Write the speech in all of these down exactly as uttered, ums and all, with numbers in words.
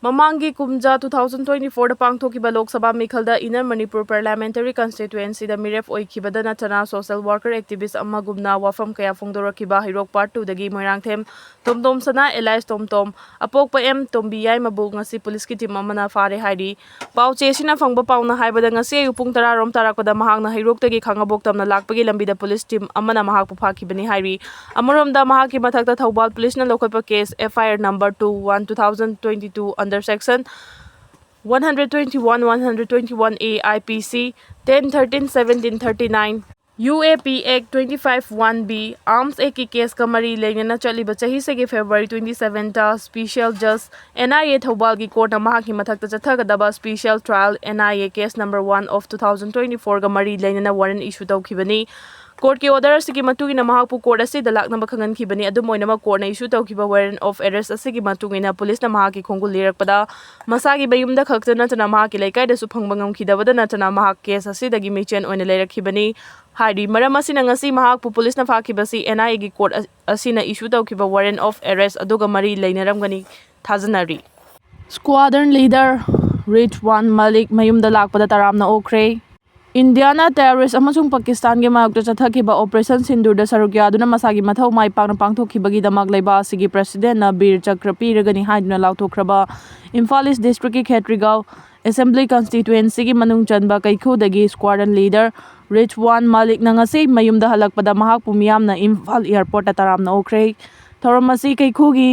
ꯃꯃꯥꯡꯒꯤ ꯀꯨꯝꯖꯥ two thousand twenty-fourꯗ ꯄꯥꯡꯊꯣꯛꯈꯤꯕ Lok Sabha ꯃꯤꯈꯜꯗ Inner Manipur Parliamentary Constituencyꯗ ꯃꯤꯔꯦꯞ ꯑꯣꯏꯈꯤꯕꯗ ꯅꯠꯇꯅ social worker activist ꯑꯃꯒꯨꯝꯅ ꯋꯥꯐꯝ ꯀꯌꯥ ꯐꯣꯡꯗꯣꯔꯛꯈꯤꯕ ꯍꯩꯔꯣꯛ Part Twoꯗꯒꯤ ꯃꯣꯏꯔꯥꯡꯊꯦꯝ ꯇꯣꯝꯇꯣꯝ ꯁꯅꯥ alias ꯇꯣꯝꯇꯣꯝ, ꯑꯄꯣꯛꯄ ꯑꯦꯝ ꯇꯣꯝꯕꯤꯌꯥꯏꯃꯕꯨ ꯉꯁꯤ ꯄꯨꯂꯤꯁꯀꯤ ꯇꯤꯝ ꯑꯃꯅ ꯐꯥꯔꯦ ꯍꯥꯏꯔꯤ꯫ ꯄꯥꯎ ꯆꯦ ꯑꯁꯤꯅ ꯐꯪꯕ ꯄꯥꯎꯅ ꯍꯥꯏꯕꯗ, ꯉꯁꯤ ꯑꯌꯨꯛ ꯄꯨꯡ ꯇꯔꯥ ꯔꯣꯝ ꯇꯥꯔꯛꯄꯗ ꯃꯍꯥꯛꯅ ꯍꯩꯔꯣꯛꯇꯒꯤ ꯈꯥꯡꯉꯕꯣꯛ ꯇꯝꯅ ꯂꯥꯛꯄꯒꯤ ꯂꯝꯕꯤꯗ ꯄꯨꯂꯤꯁ ꯇꯤꯝ ꯑꯃꯅ ꯃꯍꯥꯛꯄꯨ ꯐꯥꯈꯤꯕꯅꯤ ꯍꯥꯏꯔꯤ꯫ ꯑꯃꯔꯣꯝꯗ, ꯃꯍꯥꯛꯀꯤ ꯃꯊꯛꯇ ꯊꯧꯕꯥꯜ ꯄꯨꯂꯤꯁꯅ ꯂꯧꯈꯠꯄ case F I R number two one two thousand twenty-two under section one hundred twenty-one, one hundred twenty-one A I P C, ten thirteen, seventeen thirty-nine, U A P Act twenty-five one B, Arms Actꯀꯤ caseꯀ ꯃꯔꯤ ꯂꯩꯅꯅ ꯆꯠꯂꯤꯕ ꯆꯍꯤꯁꯤꯒꯤ February twenty-sevenꯇ special judge N I A ꯊꯧꯕꯥꯜꯒꯤ courtꯅ ꯃꯍꯥꯛꯀꯤ ꯃꯊꯛꯇ ꯆꯠꯊꯒꯗꯕ special trial N I A case number one of two thousand twenty-fourꯒ ꯃꯔꯤ ꯂꯩꯅꯅ warrant issue ꯇꯧꯈꯤꯕꯅꯤ꯫ Courtꯀꯤ order ꯑꯁꯤꯒꯤ ꯃꯇꯨꯡ ꯏꯟꯅ ꯃꯍꯥꯛꯄꯨ court ꯑꯁꯤꯗ ꯂꯥꯛꯅꯕ ꯈꯪꯍꯟꯈꯤꯕꯅꯤ꯫ ꯑꯗꯨꯝ ꯑꯣꯏꯅꯃꯛ, courtꯅ issue ꯇꯧꯈꯤꯕ warrant of arrest ꯑꯁꯤꯒꯤ ꯃꯇꯨꯡ ꯏꯟꯅ ꯄꯨꯂꯤꯁꯅ ꯃꯍꯥꯛꯀꯤ ꯈꯣꯡꯒꯨꯜ ꯂꯤꯔꯛꯄꯗ ꯃꯁꯥꯒꯤ ꯃꯌꯨꯝꯗ ꯈꯛꯇ ꯅꯠꯇꯅ ꯃꯍꯥꯛꯀꯤ ꯂꯩꯀꯥꯏꯗꯁꯨ ꯐꯪꯕ ꯉꯝꯈꯤꯗꯕꯗ ꯅꯠꯇꯅ ꯃꯍꯥꯛ case ꯑꯁꯤꯗꯒꯤ ꯃꯤꯆꯦꯟ ꯑꯣꯏꯅ ꯂꯩꯔꯛꯈꯤꯕꯅꯤ ꯍꯥꯏꯔꯤ꯫ ꯃꯔꯝ ꯑꯁꯤꯅ ꯉꯁꯤ ꯃꯍꯥꯛꯄꯨ ꯄꯨꯂꯤꯁꯅ ꯐꯥꯈꯤꯕꯁꯤ N I Aꯒꯤ court ꯑ-, ꯑꯁꯤꯅ issue ꯇꯧꯈꯤꯕ warrant of arrest ꯑꯗꯨꯒ ꯃꯔꯤ ꯂꯩꯅꯔꯝꯒꯅꯤ ꯊꯥꯖꯅꯔꯤ꯫ Squadron leader ꯔꯤꯖꯋꯥꯟ ꯃꯂꯤꯛ ꯃꯌꯨꯝꯗ ꯂꯥꯛꯄꯗ ꯇꯔꯥꯝꯅ ꯑꯣꯛꯈ꯭ꯔꯦ꯫ ꯏꯟꯗꯤꯌꯥꯅ terrorist ꯑꯃꯁꯨꯡ ꯄꯥꯀꯤꯁꯇꯥꯟꯒꯤ ꯃꯥꯌꯣꯛꯇ ꯆꯠꯊꯈꯤꯕ Operation ꯁꯤꯟꯗꯨꯔꯗ ꯁꯔꯨꯛ ꯌꯥꯗꯨꯅ ꯃꯁꯥꯒꯤ ꯃꯊꯧ ꯃꯥꯏ ꯄꯥꯛꯅ ꯄꯥꯡꯊꯣꯛꯈꯤꯕꯒꯤꯗꯃꯛ ꯂꯩꯕꯥꯛ ꯑꯁꯤꯒꯤ presidentꯅ ꯕꯤꯔ ꯆꯀ꯭ꯔ ꯄꯤꯔꯒꯅꯤ ꯍꯥꯏꯗꯨꯅ ꯂꯥꯎꯊꯣꯛꯈ꯭ꯔꯕ ꯏꯝꯐꯥꯜ East districtꯀꯤ ꯈꯦꯇ꯭ꯔꯤꯒꯥꯎ Assembly Constituencyꯒꯤ ꯃꯅꯨꯡ ꯆꯟꯕ ꯀꯩꯈꯨꯗꯒꯤ squadron leader ꯔꯤꯖꯋꯥꯟ ꯃꯥꯂꯤꯛꯅ ꯉꯁꯤ ꯃꯌꯨꯝꯗ ꯍꯜꯂꯛꯄꯗ ꯃꯍꯥꯛꯄꯨ ꯃꯤꯌꯥꯝꯅ ꯏꯝꯐꯥꯜ airportꯇ ꯇꯔꯥꯝꯅ ꯑꯣꯛꯈ꯭ꯔꯦ꯫ ꯊꯧꯔꯝ ꯑꯁꯤ ꯀꯩꯈꯨꯒꯤ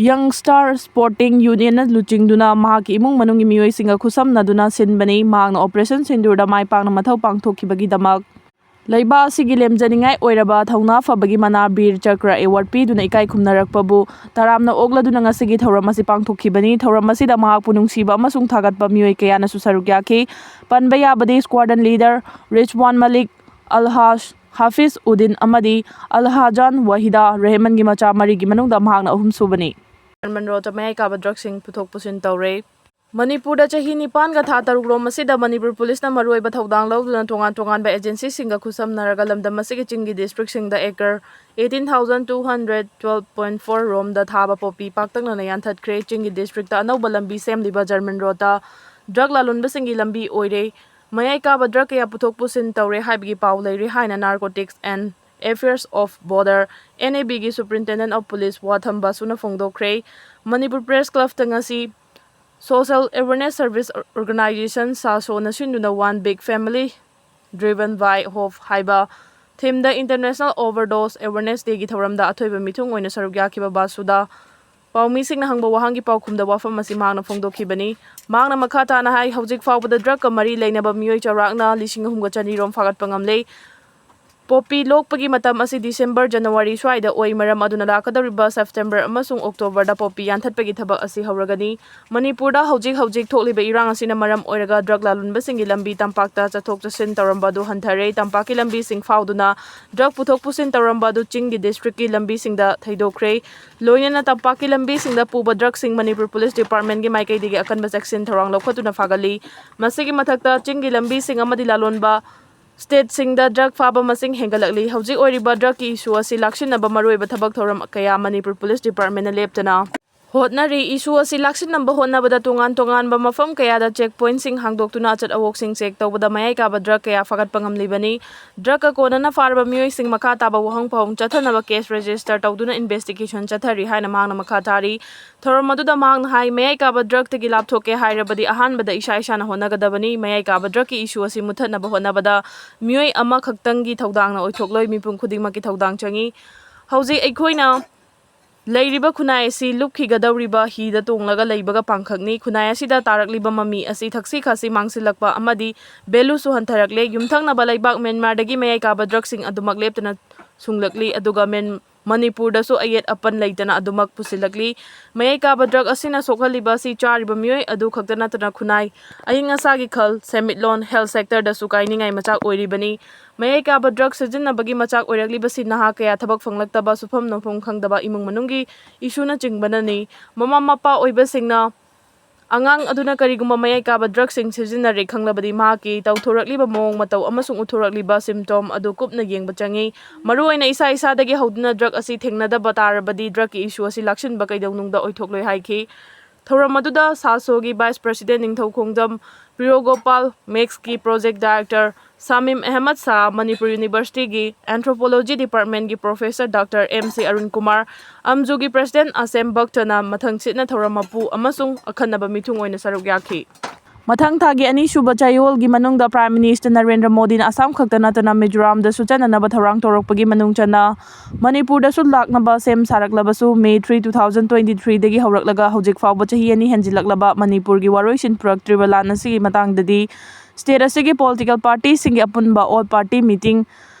Young Star Sporting Unionꯅ ꯂꯨꯆꯤꯡꯗꯨꯅ ꯃꯍꯥꯛꯀꯤ ꯏꯃꯨꯡ ꯃꯅꯨꯡꯒꯤ ꯃꯤꯑꯣꯏꯁꯤꯡꯒ ꯈꯨꯠꯁꯝꯅꯗꯨꯅ ꯁꯤꯟꯕꯅꯤ꯫ ꯃꯍꯥꯛꯅ Operation ꯁꯤꯟꯗꯨꯔꯗ ꯃꯥꯏ ꯄꯥꯛꯅ ꯃꯊꯧ ꯄꯥꯡꯊꯣꯛꯈꯤꯕꯒꯤꯗꯃꯛ ꯂꯩꯕꯥꯛ ꯑꯁꯤꯒꯤ ꯂꯦꯝꯖꯅꯤꯡꯉꯥꯏ ꯑꯣꯏꯔꯕ ꯊꯧꯅꯥ ꯐꯕꯒꯤ ꯃꯅꯥ ꯕꯤꯔ ꯆꯀ꯭ꯔ award ꯄꯤꯗꯨꯅ ꯏꯀꯥꯏ ꯈꯨꯝꯅꯔꯛꯄꯕꯨ ꯇꯔꯥꯝꯅ ꯑꯣꯛꯂꯗꯨꯅ ꯉꯁꯤꯒꯤ ꯊꯧꯔꯝ ꯑꯁꯤ ꯄꯥꯡꯊꯣꯛꯈꯤꯕꯅꯤ꯫ ꯊꯧꯔꯝ ꯑꯁꯤꯗ ꯃꯍꯥꯛꯄꯨ ꯅꯨꯡꯁꯤꯕ ꯑꯃꯁꯨꯡ ꯊꯥꯒꯠꯄ ꯃꯤꯑꯣꯏ ꯀꯌꯥꯅꯁꯨ ꯁꯔꯨꯛ ꯌꯥꯈꯤ꯫ ꯄꯟꯕ ꯌꯥꯕꯗꯤ squadron leader ꯔꯤꯖꯋꯥꯟ ꯃꯂꯤꯛ, ꯑꯜꯍꯥꯖ ꯍꯥꯐꯤꯖ ꯎꯗꯤꯟ ꯑꯃꯗꯤ ꯑꯜꯍꯥꯖꯥꯟ ꯋꯥꯍꯤꯗꯥ ꯔꯦꯍꯃꯟꯒꯤ ꯃꯆꯥ ꯃꯔꯤꯒꯤ ꯃꯅꯨꯡꯗ ꯃꯍꯥꯛꯅ ꯑꯍꯨꯝꯁꯨꯕꯅꯤ꯫ ꯃꯟꯔꯣꯗ ꯃꯌꯥꯏ ꯀꯥꯕ drugꯁꯤꯡ ꯄꯨꯊꯣꯛ ꯄꯨꯁꯤꯟ ꯇꯧꯔꯦ꯫ ꯃꯅꯤꯄꯨꯔꯗ ꯆꯍꯤ ꯅꯤꯄꯥꯟꯒ ꯊꯥ ꯇꯔꯨꯛ ꯔꯣꯝ ꯑꯁꯤꯗ ꯃꯅꯤꯄꯨꯔ ꯄꯨꯂꯤꯁꯅ ꯃꯔꯨꯑꯣꯏꯕ ꯊꯧꯗꯥꯡ ꯂꯧꯗꯨꯅ ꯇꯣꯉꯥꯟ ꯇꯣꯉꯥꯟꯕ ꯑꯦꯖꯦꯟꯁꯤꯁꯤꯡꯒ ꯈꯨꯠꯁꯝꯅꯔꯒ ꯂꯝꯗꯝ ꯑꯁꯤꯒꯤ ꯆꯤꯡꯒꯤ ꯗꯤꯁꯇ꯭ꯔꯤꯛꯁꯤꯡꯗ acre eighteen thousand two hundred twelve point four ꯔꯣꯝꯗ ꯊꯥꯕ ꯄꯣꯄꯤ ꯄꯥꯛꯇꯛꯅꯅ ꯌꯥꯟꯊꯠꯈ꯭ꯔꯦ꯫ ꯆꯤꯡꯒꯤ ꯗꯤꯁꯇ꯭ꯔꯤꯛꯇ ꯑꯅꯧꯕ ꯂꯝꯕꯤ ꯁꯦꯝꯂꯤꯕ ꯖꯔꯃꯟ ꯔꯣꯗꯇ ꯗ꯭ꯔꯒ ꯂꯥꯂꯣꯟꯕꯁꯤꯡꯒꯤ ꯂꯝꯕꯤ ꯑꯣꯏꯔꯦ꯫ ꯃꯌꯥꯏ ꯀꯥꯕ ꯗ꯭ꯔꯒ ꯀꯌꯥ ꯄꯨꯊꯣꯛ ꯄꯨꯁꯤꯟ ꯇꯧꯔꯦ ꯍꯥꯏꯕꯒꯤ ꯄꯥꯎ ꯂꯩꯔꯦ ꯍꯥꯏꯅ Narcotics and Affairs of Border, NAB ꯒꯤ Superintendent of Police ꯋꯥꯊꯝ ꯕꯥꯁꯨꯅ ꯐꯣꯡꯗꯣꯛꯈ꯭ꯔꯦ꯫ ꯃꯅꯤꯄꯨꯔ ꯄ꯭ꯔꯦꯁ ꯀ꯭ꯂꯕꯇ ꯉꯁꯤ Social Awareness Service Organization, ꯁꯥꯁꯣꯅ ꯁꯤꯟꯗꯨꯅ One Big Family Driven by Hope ꯍꯥꯏꯕ ꯊꯤꯝꯗ International Overdose Awareness Day ꯒꯤ ꯊꯧꯔꯝꯗ ꯑꯊꯣꯏꯕ ꯃꯤꯊꯨꯡ ꯑꯣꯏꯅ ꯁꯔꯨꯛ ꯌꯥꯈꯤꯕ ꯕꯥꯁꯨꯗ ꯄꯥꯎꯃꯤꯁꯤꯡꯅ ꯍꯪꯕ ꯋꯥꯍꯪꯒꯤ ꯄꯥꯎꯈꯨꯝꯗ ꯋꯥꯐꯝ ꯑꯁꯤ ꯃꯍꯥꯛꯅ ꯐꯣꯡꯗꯣꯛꯈꯤꯕꯅꯤ꯫ ꯃꯍꯥꯛꯅ ꯃꯈꯥ ꯇꯥꯅ ꯍꯥꯏ, ꯍꯧꯖꯤꯛ ꯐꯥꯎꯕꯗ ꯗ꯭ꯔꯒꯀ ꯃꯔꯤ ꯂꯩꯅꯕ ꯃꯤꯑꯣꯏ ꯆꯥꯎꯔꯥꯛꯅ ꯂꯤꯁꯤꯡ ꯑꯍꯨꯝꯒ ꯆꯅꯤ ꯔꯣꯝ ꯐꯥꯒꯠꯄ ꯉꯝꯂꯦ꯫ ꯄꯣꯄꯤ ꯂꯣꯛꯄꯒꯤ ꯃꯇꯝ ꯑꯁꯤ ꯗꯤꯁꯦꯝꯕꯔ, ꯖꯅꯋꯥꯔꯤ ꯁ꯭ꯋꯥꯏꯗ ꯑꯣꯏ꯫ ꯃꯔꯝ ꯑꯗꯨꯅ ꯂꯥꯛꯀꯗꯧꯔꯤꯕ ꯁꯦꯞꯇꯦꯝꯕꯔ ꯑꯃꯁꯨꯡ ꯑꯣꯛꯇꯣꯕꯔꯗ ꯄꯣꯄꯤ ꯌꯥꯟꯊꯠꯄꯒꯤ ꯊꯕꯛ ꯑꯁꯤ ꯍꯧꯔꯒꯅꯤ꯫ ꯃꯅꯤꯄꯨꯔꯗ ꯍꯧꯖꯤꯛ ꯍꯧꯖꯤꯛ ꯊꯣꯛꯂꯤꯕ ꯏꯔꯥꯡ ꯑꯁꯤꯅ ꯃꯔꯝ ꯑꯣꯏꯔꯒ ꯗ꯭ꯔꯒ ꯂꯥꯂꯣꯟꯕꯁꯤꯡꯒꯤ ꯂꯝꯕꯤ ꯇꯝꯄꯥꯛꯇ ꯆꯠꯊꯣꯛ ꯆꯠꯁꯤꯟ ꯇꯧꯔꯝꯕ ꯑꯗꯨ ꯍꯟꯊꯔꯦ꯫ ꯇꯝꯄꯥꯛꯀꯤ ꯂꯝꯕꯤꯁꯤꯡ ꯐꯥꯎꯗꯨꯅ ꯗ꯭ꯔꯒ ꯄꯨꯊꯣꯛ ꯄꯨꯁꯤꯟ ꯇꯧꯔꯝꯕ ꯑꯗꯨ ꯆꯤꯡꯒꯤ ꯗꯤꯁꯇ꯭ꯔꯤꯛꯀꯤ ꯂꯝꯕꯤꯁꯤꯡꯗ ꯊꯩꯗꯣꯛꯈ꯭ꯔꯦ꯫ ꯂꯣꯏꯅꯅ ꯇꯝꯄꯥꯛꯀꯤ ꯂꯝꯕꯤꯁꯤꯡꯗ ꯄꯨꯕ ꯗ꯭ꯔꯒꯁꯤꯡ ꯃꯅꯤꯄꯨꯔ ꯄꯨꯂꯤꯁ ꯗꯤꯄꯥꯔꯠꯃꯦꯟꯒꯤ ꯃꯥꯏꯀꯩꯗꯒꯤ ꯑꯀꯟꯕ ꯆꯦꯛꯁꯤꯟ ꯊꯧꯔꯥꯡ ꯂꯧꯈꯠꯇꯨꯅ ꯐꯥꯒꯠꯂꯤ꯫ ꯃꯁꯤꯒꯤ ꯃꯊꯛꯇ ꯆꯤꯡꯒꯤ ꯂꯝꯕꯤꯁꯤꯡ ꯑꯃꯗꯤ ꯂꯥꯂꯣꯟꯕ ꯁ꯭ꯇꯦꯠꯁꯤꯡꯗ ꯗ꯭ꯔꯒ ꯐꯥꯕ ꯃꯁꯤꯡ ꯍꯦꯟꯒꯠꯂꯛꯂꯤ꯫ ꯍꯧꯖꯤꯛ ꯑꯣꯏꯔꯤꯕ ꯗ꯭ꯔꯒꯀꯤ ꯏꯁꯨ ꯑꯁꯤ ꯂꯥꯛꯁꯤꯟꯅꯕ ꯃꯔꯨꯑꯣꯏꯕ ꯊꯕꯛ ꯊꯧꯔꯝ ꯀꯌꯥ ꯃꯅꯤꯄꯨꯔ ꯄꯨꯂꯤꯁ ꯗꯤꯄꯥꯔꯠꯃꯦꯟꯅ ꯂꯦꯞꯇꯅ ꯍꯣꯠꯅꯔꯤ꯫ ꯏꯁꯨ ꯑꯁꯤ ꯂꯥꯛꯁꯤꯟꯅꯕ ꯍꯣꯠꯅꯕꯗ ꯇꯣꯉꯥꯟ ꯇꯣꯉꯥꯟꯕ ꯃꯐꯝ ꯀꯌꯥꯗ ꯆꯦꯛ ꯄꯣꯏꯟꯠꯁꯤꯡ ꯍꯥꯡꯗꯣꯛꯇꯨꯅ ꯑꯆꯠ ꯑꯋꯣꯛꯁꯤꯡ ꯆꯦꯛ ꯇꯧꯕꯗ ꯃꯌꯥꯏ ꯀꯥꯕ ꯗ꯭ꯔꯒ ꯀꯌꯥ ꯐꯥꯒꯠꯄ ꯉꯝꯂꯤꯕꯅꯤ꯫ ꯗ꯭ꯔꯒꯀ ꯀꯣꯟꯅꯅ ꯐꯥꯔꯕ ꯃꯤꯑꯣꯏꯁꯤꯡ ꯃꯈꯥ ꯇꯥꯕ ꯋꯥꯍꯪ ꯄꯥꯎꯍꯪ ꯆꯠꯊꯅꯕ ꯀꯦꯁ ꯔꯦꯖꯤꯁꯇꯔ ꯇꯧꯗꯨꯅ ꯏꯟꯚꯦꯁꯇꯤꯒꯦꯁꯟ ꯆꯠꯊꯔꯤ ꯍꯥꯏꯅ ꯃꯍꯥꯛꯅ ꯃꯈꯥ ꯇꯥꯔꯤ꯫ ꯊꯧꯔꯝ ꯑꯗꯨꯗ ꯃꯍꯥꯛꯅ ꯍꯥꯏ, ꯃꯌꯥꯏ ꯀꯥꯕ ꯗ꯭ꯔꯒꯇꯒꯤ ꯂꯥꯞꯊꯣꯛꯀꯦ ꯍꯥꯏꯔꯕꯗꯤ ꯑꯍꯥꯟꯕꯗ ꯏꯁꯥ ꯏꯁꯥꯅ ꯍꯣꯠꯅꯒꯗꯕꯅꯤ꯫ ꯃꯌꯥꯏ ꯀꯥꯕ ꯗ꯭ꯔꯒꯀꯤ ꯏꯁꯨ ꯑꯁꯤ ꯃꯨꯠꯊꯠꯅꯕ ꯍꯣꯠꯅꯕꯗ ꯃꯤꯑꯣꯏ ꯑꯃꯈꯛꯇꯪꯒꯤ ꯊꯧꯗꯥꯡꯅ ꯑꯣꯏꯊꯣꯛꯂꯣꯏ, ꯃꯤꯄꯨꯝ ꯈꯨꯗꯤꯡꯃꯛꯀꯤ ꯊꯧꯗꯥꯡ ꯆꯪꯏ꯫ ꯍꯧꯖꯤꯛ ꯑꯩꯈꯣꯏꯅ ꯂꯩꯔꯤꯕ ꯈꯨꯟꯅꯥꯏ ꯑꯁꯤ ꯂꯨꯞꯈꯤꯒꯗꯧꯔꯤꯕ ꯍꯤꯗ ꯇꯣꯡꯂꯒ ꯂꯩꯕꯒ ꯄꯥꯡꯈꯛꯅꯤ꯫ ꯈꯨꯟꯅꯥꯏ ꯑꯁꯤꯗ ꯇꯥꯔꯛꯂꯤꯕ ꯃꯃꯤ ꯑꯁꯤ ꯊꯛꯁꯤ ꯈꯥꯁꯤ ꯃꯥꯡꯁꯤꯜꯂꯛꯄ ꯑꯃꯗꯤ ꯚꯦꯂꯨꯁꯨ ꯍꯟꯊꯔꯛꯂꯦ꯫ ꯌꯨꯝꯊꯪꯅꯕ ꯂꯩꯕꯥꯛ ꯃ꯭ꯌꯥꯟꯃꯥꯔꯗꯒꯤ ꯃꯌꯥꯏ ꯀꯥꯕ ꯗ꯭ꯔꯒꯁꯤꯡ ꯑꯗꯨꯃꯛ ꯂꯦꯞꯇꯅ ꯁꯨꯡꯂꯛꯂꯤ, ꯑꯗꯨꯒ ꯃ꯭ꯌꯥꯟ-, ꯃꯅꯤꯄꯨꯔꯗꯁꯨ ꯑꯌꯦꯠ ꯑꯄꯟ ꯂꯩꯇꯅ ꯑꯗꯨꯃꯛ ꯄꯨꯁꯤꯜꯂꯛꯂꯤ꯫ ꯃꯌꯥꯏ ꯀꯥꯕ ꯗ꯭ꯔꯒ ꯑꯁꯤꯅ ꯁꯣꯛꯍꯜꯂꯤꯕ ꯑꯁꯤ ꯆꯥꯔꯤꯕ ꯃꯤꯑꯣꯏ ꯑꯗꯨ ꯈꯛꯇ ꯅꯠꯇꯅ ꯈꯨꯟꯅꯥꯏ, ꯑꯏꯪ ꯑꯁꯥꯒꯤ ꯈꯜ, ꯁꯦꯟꯃꯤꯠꯂꯣꯟ, ꯍꯦꯜꯊ ꯁꯦꯛꯇꯔꯗꯁꯨ ꯀꯥꯏꯅꯤꯡꯉꯥꯏ ꯃꯆꯥꯛ ꯑꯣꯏꯔꯤꯕꯅꯤ꯫ ꯃꯌꯥꯏ ꯀꯥꯕ ꯗ꯭ꯔꯒ ꯁꯤꯖꯤꯟꯅꯕꯒꯤ ꯃꯆꯥꯛ ꯑꯣꯏꯔꯛꯂꯤꯕꯁꯤ ꯅꯍꯥ ꯀꯌꯥ ꯊꯕꯛ ꯐꯪꯂꯛꯇꯕ, ꯁꯨꯐꯝ ꯅꯣꯝꯐꯝ ꯈꯪꯗꯕ ꯏꯃꯨꯡ ꯃꯅꯨꯡꯒꯤ ꯏꯁꯨꯅꯆꯤꯡꯕꯅꯅꯤ꯫ ꯃꯃꯥ ꯃꯄꯥ ꯑꯣꯏꯕꯁꯤꯡꯅ ꯑꯉꯥꯡ ꯑꯗꯨꯅ ꯀꯔꯤꯒꯨꯝꯕ ꯃꯌꯥꯏ ꯀꯥꯕ ꯗ꯭ꯔꯒꯁꯤꯡ ꯁꯤꯖꯤꯟꯅꯔꯦ ꯈꯪꯂꯕꯗꯤ ꯃꯍꯥꯛꯀꯤ ꯇꯧꯊꯣꯔꯛꯂꯤꯕ ꯃꯑꯣꯡ ꯃꯇꯧ ꯑꯃꯁꯨꯡ ꯎꯠꯊꯣꯔꯛꯂꯤꯕ ꯁꯤꯝꯇꯣꯝ ꯑꯗꯨ ꯀꯨꯞꯅ ꯌꯦꯡꯕ ꯆꯪꯏ꯫ ꯃꯔꯨꯑꯣꯏꯅ ꯏꯁꯥ ꯏꯁꯥꯗꯒꯤ ꯍꯧꯗꯨꯅ ꯗ꯭ꯔꯒ ꯑꯁꯤ ꯊꯦꯡꯅꯗꯕ ꯇꯥꯔꯕꯗꯤ ꯗ꯭ꯔꯒꯀꯤ ꯏꯁꯨ ꯑꯁꯤ ꯂꯥꯛꯁꯤꯟꯕ ꯀꯩꯗꯧꯅꯨꯡꯗ ꯑꯣꯏꯊꯣꯛꯂꯣꯏ ꯍꯥꯏꯈꯤ꯫ ꯊꯧꯔꯝ ꯑꯗꯨꯗ ꯁꯥꯁꯣꯒꯤ ꯚꯥꯏꯁ ꯄ꯭ꯔꯁꯤꯗꯦꯟ ꯅꯤꯡꯊꯧꯈꯣꯡꯖꯝ ꯄ꯭ꯔꯤꯌꯣꯒꯣꯄꯥꯜ, ꯃꯦꯛꯁꯀꯤ ꯄ꯭ꯔꯣꯖꯦꯛ ꯗꯥꯏꯔꯦꯛꯇꯔ ꯁꯥꯃꯤꯝ ꯑꯍꯃꯗ ꯁꯥꯍ, ꯃꯅꯤꯄꯨꯔ ꯌꯨꯅꯤꯚꯔꯁꯤꯇꯤꯒꯤ ꯑꯦꯟꯊ꯭ꯔꯣꯄꯣꯂꯣꯖꯤ ꯗꯤꯄꯥꯔꯠꯃꯦꯟꯒꯤ professor doctor M C Arun Kumar, ꯑꯝꯖꯨꯒꯤ president ꯑꯁꯦꯝ ꯚꯛꯇꯅ ꯃꯊꯪ ꯁꯤꯠꯅ ꯊꯧꯔꯝ ꯃꯄꯨ ꯑꯃꯁꯨꯡ ꯑꯈꯟꯅꯕ ꯃꯤꯊꯨꯡ ꯑꯣꯏꯅ ꯁꯔꯨꯛ ꯌꯥꯈꯤ꯫ ꯃꯊꯪ ꯊꯥꯒꯤ ꯑꯅꯤꯁꯨꯕ ꯆꯌꯣꯜꯒꯤ ꯃꯅꯨꯡꯗ ꯄ꯭ꯔꯥꯏꯝ ꯃꯤꯅꯤꯁꯇꯔ ꯅꯔꯦꯟꯗ꯭ꯔ ꯃꯣꯗꯤꯅ ꯑꯁꯥꯝ ꯈꯛꯇ ꯅꯠꯇꯅ ꯃꯤꯖꯣꯔꯥꯝꯗꯁꯨ ꯆꯠꯅꯅꯕ ꯊꯧꯔꯥꯡ ꯇꯧꯔꯛꯄꯒꯤ ꯃꯅꯨꯡ ꯆꯟꯅ ꯃꯅꯤꯄꯨꯔꯗꯁꯨ ꯂꯥꯛꯅꯕ ꯁꯦꯝ ꯁꯥꯔꯛꯂꯕꯁꯨ, ꯃꯦ three, two thousand twenty-threeꯗꯒꯤ ꯍꯧꯔꯛꯂꯒ ꯍꯧꯖꯤꯛ ꯐꯥꯎꯕ ꯆꯍꯤ ꯑꯅꯤ ꯍꯦꯟꯖꯤꯜꯂꯛꯂꯕ ꯃꯅꯤꯄꯨꯔꯒꯤ ꯋꯥꯔꯣꯏꯁꯤꯟ ꯄꯨꯔꯛꯇ꯭ꯔꯤꯕ ꯂꯥꯟ ꯑꯁꯤꯒꯤ ꯃꯇꯥꯡꯗꯗꯤ ꯁ꯭ꯇꯦꯠ ꯑꯁꯤꯒꯤ ꯄꯣꯂꯤꯇꯤꯀꯦꯜ ꯄꯥꯔꯇꯤꯁꯤꯡꯒꯤ ꯑꯄꯨꯟꯕ ꯑꯣꯜ ꯄꯥꯔꯇꯤ ꯃꯤꯇꯤꯡ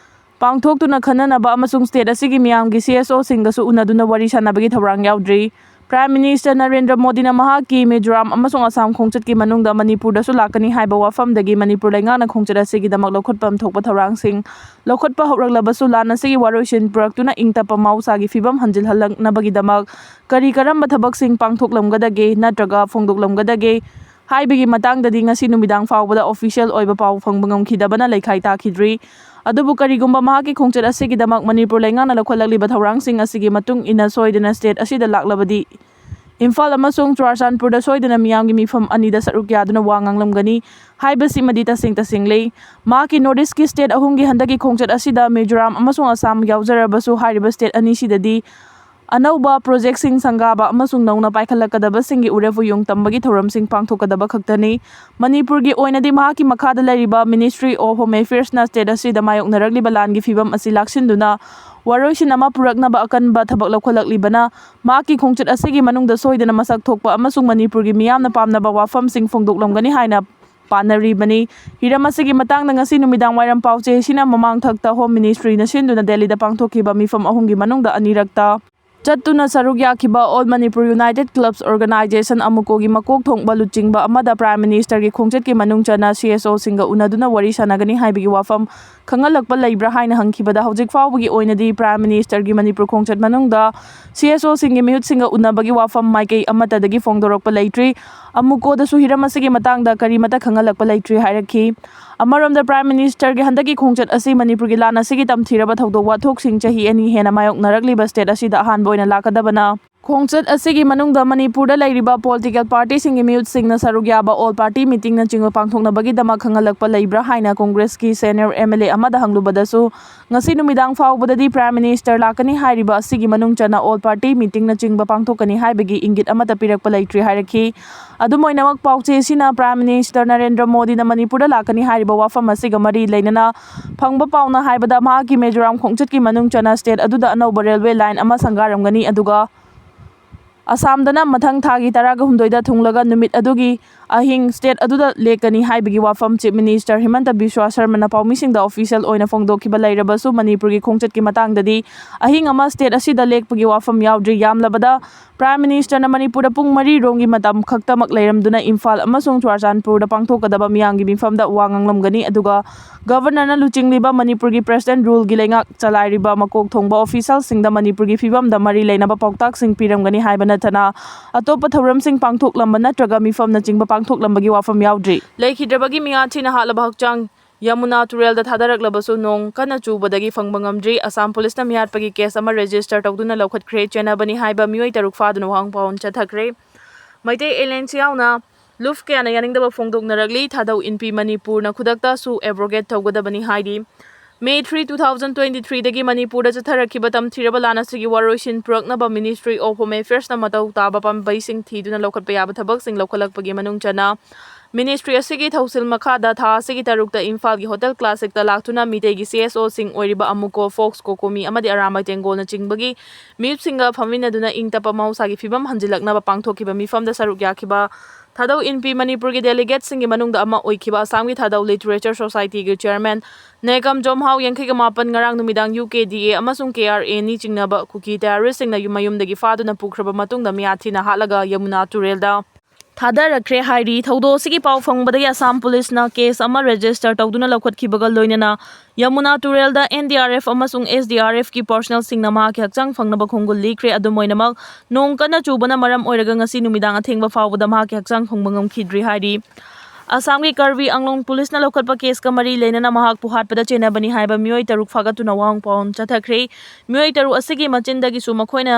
ꯄꯥꯡꯊꯣꯛꯇꯨꯅ ꯈꯟꯅꯅꯕ ꯑꯃꯁꯨꯡ ꯁ꯭ꯇꯦꯠ ꯑꯁꯤꯒꯤ ꯃꯤꯌꯥꯝꯒꯤ ꯁꯤ ꯑꯦꯁ ꯑꯣꯁꯤꯡꯒꯁꯨ ꯎꯅꯗꯨꯅ ꯋꯥꯔꯤ ꯁꯥꯟꯅꯕꯒꯤ ꯊꯧꯔꯥꯡ ꯌꯥꯎꯗ꯭ꯔꯤ꯫ ꯄ꯭ꯔꯥꯏꯝ ꯃꯤꯅꯤꯁꯇꯔ ꯅꯔꯦꯟꯗ꯭ꯔ ꯃꯣꯗꯤꯅ ꯃꯍꯥꯛꯀꯤ ꯃꯤꯖꯣꯔꯥꯝ ꯑꯃꯁꯨꯡ ꯑꯁꯥꯝ ꯈꯣꯡꯆꯠꯀꯤ ꯃꯅꯨꯡꯗ ꯃꯅꯤꯄꯨꯔꯗꯁꯨ ꯂꯥꯛꯀꯅꯤ ꯍꯥꯏꯕ ꯋꯥꯐꯝꯗꯒꯤ ꯃꯅꯤꯄꯨꯔ ꯂꯩꯉꯥꯛꯅ ꯈꯣꯡꯆꯠ ꯑꯁꯤꯒꯤꯗꯃꯛ ꯂꯧꯈꯠꯐꯝ ꯊꯣꯛꯄ ꯊꯧꯔꯥꯡꯁꯤꯡ ꯂꯧꯈꯠꯄ ꯍꯧꯔꯛꯂꯕꯁꯨ, ꯂꯥꯟ ꯑꯁꯤꯒꯤ ꯋꯥꯔꯣꯏꯁꯤꯟ ꯄꯨꯔꯛꯇꯨꯅ ꯏꯪ ꯇꯞꯄ ꯃꯍꯧꯁꯥꯒꯤ ꯐꯤꯕꯝ ꯍꯟꯖꯤꯜꯍꯜꯂꯛꯅꯕꯒꯤꯗꯃꯛ ꯀꯔꯤ ꯀꯔꯝꯕ ꯊꯕꯛꯁꯤꯡ ꯄꯥꯡꯊꯣꯛꯂꯝꯒꯗꯒꯦ ꯅꯠꯇ꯭ꯔꯒ ꯐꯣꯡꯗꯣꯛꯂꯝꯒꯗꯒꯦ ꯍꯥꯏꯕꯒꯤ ꯃꯇꯥꯡꯗꯗꯤ ꯉꯁꯤ ꯅꯨꯃꯤꯗꯥꯡ ꯐꯥꯎꯕꯗ ꯑꯣꯐꯤꯁꯤꯌꯦꯜ ꯑꯣꯏꯕ ꯄꯥꯎ ꯐꯪꯕ ꯉꯝꯈꯤꯗꯕꯅ ꯂꯩꯈꯥꯏ ꯇꯥꯈꯤꯗ꯭ꯔꯤ꯫ ꯑꯗꯨꯕꯨ ꯀꯔꯤꯒꯨꯝꯕ ꯃꯍꯥꯛꯀꯤ ꯈꯣꯡꯆꯠ ꯑꯁꯤꯒꯤꯗꯃꯛ ꯃꯅꯤꯄꯨꯔ ꯂꯩꯉꯥꯛꯅ ꯂꯧꯈꯠꯂꯛꯂꯤꯕ ꯊꯧꯔꯥꯡꯁꯤꯡ ꯑꯁꯤꯒꯤ ꯃꯇꯨꯡ ꯏꯟꯅ ꯁꯣꯏꯗꯅ ꯁ꯭ꯇꯦꯠ ꯑꯁꯤꯗ ꯂꯥꯛꯂꯕꯗꯤ, ꯏꯝꯐꯥꯜ ꯑꯃꯁꯨꯡ ꯆꯨꯔꯥꯆꯥꯟꯄꯨꯔꯗ ꯁꯣꯏꯗꯅ ꯃꯤꯌꯥꯝꯒꯤ ꯃꯤꯐꯝ ꯑꯅꯤꯗ ꯁꯔꯨꯛ ꯌꯥꯗꯨꯅ ꯋꯥ ꯉꯥꯡꯂꯝꯒꯅꯤ ꯍꯥꯏꯕꯁꯤꯃꯗꯤ ꯇꯁꯦꯡ ꯇꯁꯦꯡ ꯂꯩ꯫ ꯃꯍꯥꯛꯀꯤ ꯅꯣꯔꯠ ꯏꯁ꯭ꯠꯀꯤ ꯁ꯭ꯇꯦꯠ ꯑꯍꯨꯝꯒꯤ ꯍꯟꯗꯛꯀꯤ ꯈꯣꯡꯆꯠ ꯑꯁꯤꯗ ꯃꯤꯖꯣꯔꯥꯝ ꯑꯃꯁꯨꯡ ꯑꯁꯥꯝ ꯌꯥꯎꯖꯔꯕꯁꯨ, ꯍꯥꯏꯔꯤꯕ ꯁ꯭ꯇꯦꯠ ꯑꯅꯤꯁꯤꯗꯗꯤ ꯑꯅꯧꯕ ꯄ꯭ꯔꯣꯖꯦꯛꯁꯤꯡ ꯁꯪꯒꯥꯕ ꯑꯃꯁꯨꯡ ꯅꯧꯅ ꯄꯥꯏꯈꯠꯂꯛꯀꯗꯕꯁꯤꯡꯒꯤ ꯎꯔꯦꯞ ꯎꯌꯨꯡ ꯇꯝꯕꯒꯤ ꯊꯧꯔꯝꯁꯤꯡ ꯄꯥꯡꯊꯣꯛꯀꯗꯕ ꯈꯛꯇꯅꯤ꯫ ꯃꯅꯤꯄꯨꯔꯒꯤ ꯑꯣꯏꯅꯗꯤ ꯃꯍꯥꯛꯀꯤ ꯃꯈꯥꯗ ꯂꯩꯔꯤꯕ Ministry of Home Affairsꯅ ꯁ꯭ꯇꯦꯠ ꯑꯁꯤꯗ ꯃꯥꯌꯣꯛꯅꯔꯛꯂꯤꯕ ꯂꯥꯟꯒꯤ ꯐꯤꯕꯝ ꯑꯁꯤ ꯂꯥꯛꯁꯤꯟꯗꯨꯅ ꯋꯥꯔꯣꯏꯁꯤꯟ ꯑꯃ ꯄꯨꯔꯛꯅꯕ ꯑꯀꯟꯕ ꯊꯕꯛ ꯂꯧꯈꯠꯂꯛꯂꯤꯕꯅ, ꯃꯍꯥꯛꯀꯤ ꯈꯣꯡꯆꯠ ꯑꯁꯤꯒꯤ ꯃꯅꯨꯡꯗ ꯁꯣꯏꯗꯅ ꯃꯁꯛ ꯊꯣꯛꯄ ꯑꯃꯁꯨꯡ ꯃꯅꯤꯄꯨꯔꯒꯤ ꯃꯤꯌꯥꯝꯅ ꯄꯥꯝꯅꯕ ꯋꯥꯐꯝꯁꯤꯡ ꯐꯣꯡꯗꯣꯛꯂꯝꯒꯅꯤ ꯍꯥꯏꯅ ꯄꯥꯅꯔꯤꯕꯅꯤ꯫ ꯍꯤꯔꯝ ꯑꯁꯤꯒꯤ ꯃꯇꯥꯡꯗ ꯉꯁꯤ ꯅꯨꯃꯤꯗꯥꯡ ꯋꯥꯏꯔꯝ ꯄꯥꯎꯆꯦ ꯑꯁꯤꯅ ꯃꯃꯥꯡ ꯊꯛꯇ Home Ministryꯅ ꯁꯤꯟꯗꯨꯅ ꯗꯦꯜꯂꯤꯗ ꯄꯥꯡꯊꯣꯛꯈꯤꯕ ꯃꯤꯐꯝ ꯑꯍꯨꯝꯒꯤ ꯃꯅꯨꯡꯗ ꯑꯅꯤꯔꯛꯇ ꯆꯠꯇꯨꯅ ꯁꯔꯨꯛ ꯌꯥꯈꯤꯕ All Manipur United Clubs Organisation, ꯑꯃꯨꯀꯣꯒꯤ ꯃꯀꯣꯛ ꯊꯣꯡꯕ ꯂꯨꯆꯤꯡꯕ ꯑꯃꯗ ꯄ꯭ꯔꯥꯏꯝ ꯃꯤꯅꯤꯁꯇꯔꯒꯤ ꯈꯣꯡꯆꯠꯀꯤ ꯃꯅꯨꯡ ꯆꯟꯅ ꯁꯤ ꯑꯦꯁ ꯑꯣꯁꯤꯡꯒ ꯎꯅꯗꯨꯅ ꯋꯥꯔꯤ ꯁꯥꯟꯅꯒꯅꯤ ꯍꯥꯏꯕꯒꯤ ꯋꯥꯐꯝ ꯈꯪꯍꯜꯂꯛꯄ ꯂꯩꯕ꯭ꯔꯥ ꯍꯥꯏꯅ ꯍꯪꯈꯤꯕꯗ, ꯍꯧꯖꯤꯛ ꯐꯥꯎꯕꯒꯤ ꯑꯣꯏꯅꯗꯤ ꯄ꯭ꯔꯥꯏꯝ ꯃꯤꯅꯤꯁꯇꯔꯒꯤ ꯃꯅꯤꯄꯨꯔ ꯈꯣꯡꯆꯠ ꯃꯅꯨꯡꯗ ꯁꯤ ꯑꯦꯁ ꯑꯣꯁꯤꯡꯒꯤ ꯃꯤꯍꯨꯠꯁꯤꯡꯒ ꯎꯅꯕꯒꯤ ꯋꯥꯐꯝ ꯃꯥꯏꯀꯩ ꯑꯃꯠꯇꯗꯒꯤ ꯐꯣꯡꯗꯣꯔꯛꯄ ꯂꯩꯇ꯭ꯔꯤ꯫ ꯑꯃꯨꯀꯣꯗꯁꯨ ꯍꯤꯔꯝ ꯑꯁꯤꯒꯤ ꯃꯇꯥꯡꯗ ꯀꯔꯤꯃꯠꯇ ꯈꯪꯍꯜꯂꯛꯄ ꯂꯩꯇ꯭ꯔꯤ ꯍꯥꯏꯔꯛꯈꯤ꯫ ꯑꯃꯔꯣꯝꯗ, Prime Ministerꯒꯤ ꯍꯟꯗꯛꯀꯤ ꯈꯣꯡꯆꯠ ꯑꯁꯤ ꯃꯅꯤꯄꯨꯔꯒꯤ ꯂꯥꯟ ꯑꯁꯤꯒꯤ ꯇꯝꯊꯤꯔꯕ ꯊꯧꯗꯣꯛ ꯋꯥꯊꯣꯛꯁꯤꯡ ꯆꯍꯤ ꯑꯅꯤ ꯍꯦꯟꯅ ꯃꯥꯌꯣꯛꯅꯔꯛꯂꯤꯕ state ꯑꯁꯤꯗ ꯑꯍꯥꯟꯕ ꯑꯣꯏꯅ ꯂꯥꯛꯀꯗꯕꯅ꯫ ꯈꯣꯡꯆꯠ ꯑꯁꯤꯒꯤ ꯃꯅꯨꯡꯗ ꯃꯅꯤꯄꯨꯔꯗ ꯂꯩꯔꯤꯕ political partyꯁꯤꯡꯒꯤ ꯃꯤꯍꯨꯠꯁꯤꯡꯅ ꯁꯔꯨꯛ ꯌꯥꯕ all party meetingꯅꯆꯤꯡꯕ ꯄꯥꯡꯊꯣꯛꯅꯕꯒꯤꯗꯃꯛ ꯈꯪꯍꯜꯂꯛꯄ ꯂꯩꯕ꯭ꯔꯥ ꯍꯥꯏꯅ Congressꯀꯤ senior MLA ꯑꯃꯗ ꯍꯪꯂꯨꯕꯗꯁꯨ, ꯉꯁꯤ ꯅꯨꯃꯤꯗꯥꯡ ꯐꯥꯎꯕꯗꯗꯤ Prime Minister ꯂꯥꯛꯀꯅꯤ ꯍꯥꯏꯔꯤꯕ ꯑꯁꯤꯒꯤ ꯃꯅꯨꯡ ꯆꯟꯅ all party meetingꯅꯆꯤꯡꯕ ꯄꯥꯡꯊꯣꯛꯀꯅꯤ ꯍꯥꯏꯕꯒꯤ ꯏꯪꯒꯤꯠ ꯑꯃꯠꯇ ꯄꯤꯔꯛꯄ ꯂꯩꯇ꯭ꯔꯤ ꯍꯥꯏꯔꯛꯈꯤ꯫ ꯑꯗꯨꯝ ꯑꯣꯏꯅꯃꯛ, ꯄꯥꯎꯆꯦ ꯑꯁꯤꯅ Prime Minister ꯅꯔꯦꯟꯗ꯭ꯔ ꯃꯣꯗꯤꯅ ꯃꯅꯤꯄꯨꯔꯗ ꯂꯥꯛꯀꯅꯤ ꯍꯥꯏꯔꯤꯕ ꯋꯥꯐꯝ ꯑꯁꯤꯒ ꯃꯔꯤ ꯂꯩꯅꯅ ꯐꯪꯕ ꯄꯥꯎꯅ ꯍꯥꯏꯕꯗ, ꯃꯍꯥꯛꯀꯤ ꯃꯤꯖꯣꯔꯥꯝ ꯈꯣꯡꯆꯠꯀꯤ ꯃꯅꯨꯡ ꯆꯟꯅ state ꯑꯗꯨꯗ ꯑꯅꯧꯕ railway line ꯑꯃ ꯁꯪꯒꯥꯔꯝꯒꯅꯤ, ꯑꯗꯨꯒ ꯑꯁꯥꯝꯗꯅ ꯃꯊꯪ ꯊꯥꯒꯤ ꯇꯔꯥꯒ ꯍꯨꯝꯗꯣꯏꯗ ꯊꯨꯡꯂꯒ ꯅꯨꯃꯤꯠ ꯑꯗꯨꯒꯤ ꯑꯍꯤꯡ state ꯑꯗꯨꯗ ꯂꯦꯛꯀꯅꯤ ꯍꯥꯏꯕꯒꯤ ꯋꯥꯐꯝ Chief Minister ꯍꯤꯃꯟꯇ ꯕꯤꯁ꯭ꯋꯥ ꯁꯔꯃꯅ ꯄꯥꯎꯃꯤꯁꯤꯡꯗ official ꯑꯣꯏꯅ ꯐꯣꯡꯗꯣꯛꯈꯤꯕ ꯂꯩꯔꯕꯁꯨ, ꯃꯅꯤꯄꯨꯔꯒꯤ ꯈꯣꯡꯆꯠꯀꯤ ꯃꯇꯥꯡꯗꯗꯤ ꯑꯍꯤꯡ ꯑꯃ state ꯑꯁꯤꯗ ꯂꯦꯛꯄꯒꯤ ꯋꯥꯐꯝ ꯌꯥꯎꯗ꯭ꯔꯤ꯫ ꯌꯥꯝꯂꯕꯗ Prime Ministerꯅ ꯃꯅꯤꯄꯨꯔꯗ ꯄꯨꯡ ꯃꯔꯤ ꯔꯣꯝꯒꯤ ꯃꯇꯝ ꯈꯛꯇꯃꯛ ꯂꯩꯔꯝꯗꯨꯅ ꯏꯝꯐꯥꯜ ꯑꯃꯁꯨꯡ ꯆꯨꯔꯥꯆꯥꯟꯄꯨꯔꯗ ꯄꯥꯡꯊꯣꯛꯀꯗꯕ ꯃꯤꯌꯥꯝꯒꯤ ꯃꯤꯐꯝꯗ ꯋꯥ ꯉꯥꯡꯂꯝꯒꯅꯤ, ꯑꯗꯨꯒ Governorꯅ ꯂꯨꯆꯤꯡꯂꯤꯕ ꯃꯅꯤꯄꯨꯔꯒꯤ President ruleꯒꯤ ꯂꯩꯉꯥꯛ ꯆꯂꯥꯏꯔꯤꯕ ꯃꯀꯣꯛ ꯊꯣꯡꯕ officialꯁꯤꯡꯗ ꯃꯅꯤꯄꯨꯔꯒꯤ ꯐꯤꯕꯝꯗ ꯃꯔꯤ ꯂꯩꯅꯕ ꯄꯥꯎꯇꯥꯛꯁꯤꯡ ꯄꯤꯔꯝꯒꯅꯤ ꯍꯥꯏꯕ ꯅꯠꯇꯅ ꯑꯇꯣꯞꯄ ꯊꯧꯔꯝꯁꯤꯡ ꯄꯥꯡꯊꯣꯛꯂꯝꯕ ꯅꯠꯇ꯭ꯔꯒ ꯃꯤꯐꯝꯅꯆꯤꯡꯕ ꯄꯥꯡꯊꯣꯛꯂꯝꯕꯒꯤ ꯋꯥꯐꯝ ꯌꯥꯎꯗ꯭ꯔꯤ꯫ ꯂꯩꯈꯤꯗ꯭ꯔꯕꯒꯤ ꯃꯤꯌꯥ ꯊꯤꯅ ꯍꯥꯠꯂꯕ ꯍꯛꯆꯥꯡ ꯌꯃꯨꯅꯥ ꯇꯨꯔꯦꯜꯗ ꯊꯥꯗꯔꯛꯂꯕꯁꯨ ꯅꯣꯡ ꯀꯟꯅ ꯆꯨꯕꯗꯒꯤ ꯐꯪꯕ ꯉꯝꯗ꯭ꯔꯤ꯫ ꯑꯁꯥꯝ ꯄꯨꯂꯤꯁꯅ ꯃꯤꯍꯥꯠꯄꯒꯤ case ꯑꯃ register ꯇꯧꯗꯨꯅ ꯂꯧꯈꯠꯈ꯭ꯔꯦ꯫ ꯆꯦꯟꯅꯕꯅꯤ ꯍꯥꯏꯕ ꯃꯤꯑꯣꯏ ꯇꯔꯨꯛ ꯐꯥꯗꯨꯅ ꯋꯥꯍꯪ ꯄꯥꯎꯟ ꯆꯠꯊꯈ꯭ꯔꯦ꯫ ꯃꯩꯇꯩ aliens ꯌꯥꯎꯅ ꯂꯨꯞ ꯀꯌꯥꯅ ꯌꯥꯅꯤꯡꯗꯕ ꯐꯣꯡꯗꯣꯛꯅꯔꯛꯂꯤ꯫ ꯊꯥꯗꯧ ꯏꯟꯄꯤ ꯃꯅꯤꯄꯨꯔꯅ ꯈꯨꯗꯛꯇ ꯁꯨ abrogate ꯇꯧꯒꯗꯕꯅꯤ ꯍꯥꯏꯔꯤ꯫ May three, two thousand twenty-threeꯗꯒꯤ ꯃꯅꯤꯄꯨꯔꯗ ꯆꯠꯊꯔꯛꯈꯤꯕ ꯇꯝꯊꯤꯔꯕ ꯂꯥꯟ ꯑꯁꯤꯒꯤ ꯋꯥꯔꯣꯏꯁꯤꯟ ꯄꯨꯔꯛꯅꯕ Ministry of Home Affairsꯅ ꯃꯊꯧ ꯇꯥꯕ ꯄꯥꯝꯕꯩꯁꯤꯡ ꯊꯤꯗꯨꯅ ꯂꯧꯈꯠꯄ ꯌꯥꯕ ꯊꯕꯛꯁꯤꯡ ꯂꯧꯈꯠꯂꯛꯄꯒꯤ ꯃꯅꯨꯡ ꯆꯟꯅ Ministry ꯑꯁꯤꯒꯤ ꯊꯧꯁꯤꯜ ꯃꯈꯥꯗ ꯊꯥ ꯑꯁꯤꯒꯤ ꯇꯔꯨꯛꯇ ꯏꯝꯐꯥꯜꯒꯤ Hotel Classicꯇ ꯂꯥꯛꯇꯨꯅ ꯃꯤꯇꯩꯒꯤ CSOꯁꯤꯡ ꯑꯣꯏꯔꯤꯕ ꯑꯃꯨꯀꯣ, ꯐꯣꯛꯁ, ꯀꯣꯀꯣꯃꯤ ꯑꯃꯗꯤ ꯑꯔꯥꯃꯩ ꯇꯦꯡꯒꯣꯜꯅꯆꯤꯡꯕꯒꯤ ꯃꯤꯍꯨꯠꯁꯤꯡꯒ ꯐꯝꯃꯤꯟꯅꯗꯨꯅ ꯏꯪ ꯇꯞꯄ ꯃꯍꯧꯁꯥꯒꯤ ꯐꯤꯕꯝ ꯍꯟꯖꯤꯜꯂꯛꯅꯕ ꯄꯥꯡꯊꯣꯛꯈꯤꯕ ꯃꯤꯐꯝꯗ ꯁꯔꯨꯛ ꯌꯥꯈꯤꯕ ꯊꯥꯗꯧ ꯏꯟꯄꯤ ꯃꯅꯤꯄꯨꯔꯒꯤ delegateꯁꯤꯡꯒꯤ ꯃꯅꯨꯡꯗ ꯑꯃ ꯑꯣꯏꯈꯤꯕ ꯑꯁꯥꯝꯒꯤ ꯊꯥꯗꯧ Literature Societyꯒꯤ chairman ꯅꯦꯀꯝ ꯖꯣꯝꯍꯥꯎ ꯌꯥꯡꯈꯩꯒ ꯃꯥꯄꯟ ꯉꯔꯥꯡ ꯅꯨꯃꯤꯗꯥꯡ UKDA ꯑꯃꯁꯨꯡ KRAꯅꯤ ꯆꯤꯡꯅꯕ ꯀꯨꯀꯤ terroristꯁꯤꯡꯅ ꯌꯨꯝ ꯃꯌꯨꯝꯗꯒꯤ ꯐꯥꯗꯨꯅ ꯄꯨꯈ꯭ꯔꯕ ꯃꯇꯨꯡꯗ ꯃꯤꯌꯥꯊꯤꯅ ꯍꯥꯠꯂꯒ ꯌꯃꯨꯅꯥ ꯇꯨꯔꯦꯜꯗ ꯊꯥꯗꯔꯛꯈ꯭ꯔꯦ ꯍꯥꯏꯔꯤ꯫ ꯊꯧꯗꯣꯛ ꯑꯁꯤꯒꯤ ꯄꯥꯎ ꯐꯪꯕꯗꯒꯤ ꯑꯁꯥꯝ ꯄꯨꯂꯤꯁꯅ ꯀꯦꯁ ꯑꯃ ꯔꯦꯖꯤꯁꯇꯔ ꯇꯧꯗꯨꯅ ꯂꯧꯈꯠꯈꯤꯕꯒ ꯂꯣꯏꯅꯅ ꯌꯃꯨꯅꯥ ꯇꯨꯔꯦꯜꯗ ꯑꯦꯟ ꯗꯤ ꯑꯥꯔ ꯑꯦꯐ ꯑꯃꯁꯨꯡ ꯑꯦꯁ ꯗꯤ ꯑꯥꯔ ꯑꯦꯐꯀꯤ ꯄꯥꯔꯁꯣꯅꯦꯜꯁꯤꯡꯅ ꯃꯍꯥꯛꯀꯤ ꯍꯛꯆꯥꯡ ꯐꯪꯅꯕ ꯈꯣꯡꯒꯨꯜ ꯂꯤꯈ꯭ꯔꯦ꯫ ꯑꯗꯨꯝ ꯑꯣꯏꯅꯃꯛ, ꯅꯣꯡ ꯀꯟꯅ ꯆꯨꯕꯅ ꯃꯔꯝ ꯑꯣꯏꯔꯒ ꯉꯁꯤ ꯅꯨꯃꯤꯗꯥꯡ ꯑꯊꯦꯡꯕ ꯐꯥꯎꯕꯗ ꯃꯍꯥꯛꯀꯤ ꯍꯛꯆꯥꯡ ꯐꯪꯕ ꯉꯝꯈꯤꯗ꯭ꯔꯤ ꯍꯥꯏꯔꯤ꯫ ꯑꯁꯥꯝꯒꯤ ꯀꯥꯔꯕꯤ ꯑꯪꯂꯣꯡ ꯄꯨꯂꯤꯁꯅ ꯂꯧꯈꯠꯄ ꯀꯦꯁꯀ ꯃꯔꯤ ꯂꯩꯅꯅ ꯃꯍꯥꯛꯄꯨ ꯍꯥꯠꯄꯗ ꯆꯦꯟꯅꯕꯅꯤ ꯍꯥꯏꯕ ꯃꯤꯑꯣꯏ ꯇꯔꯨꯛ ꯐꯥꯒꯠꯇꯨꯅ ꯋꯥꯍꯪ ꯄꯥꯎꯍꯪ ꯆꯠꯊꯈ꯭ꯔꯦ꯫ ꯃꯤꯑꯣꯏ ꯇꯔꯨꯛ ꯑꯁꯤꯒꯤ ꯃꯆꯤꯟꯗꯒꯤꯁꯨ ꯃꯈꯣꯏꯅ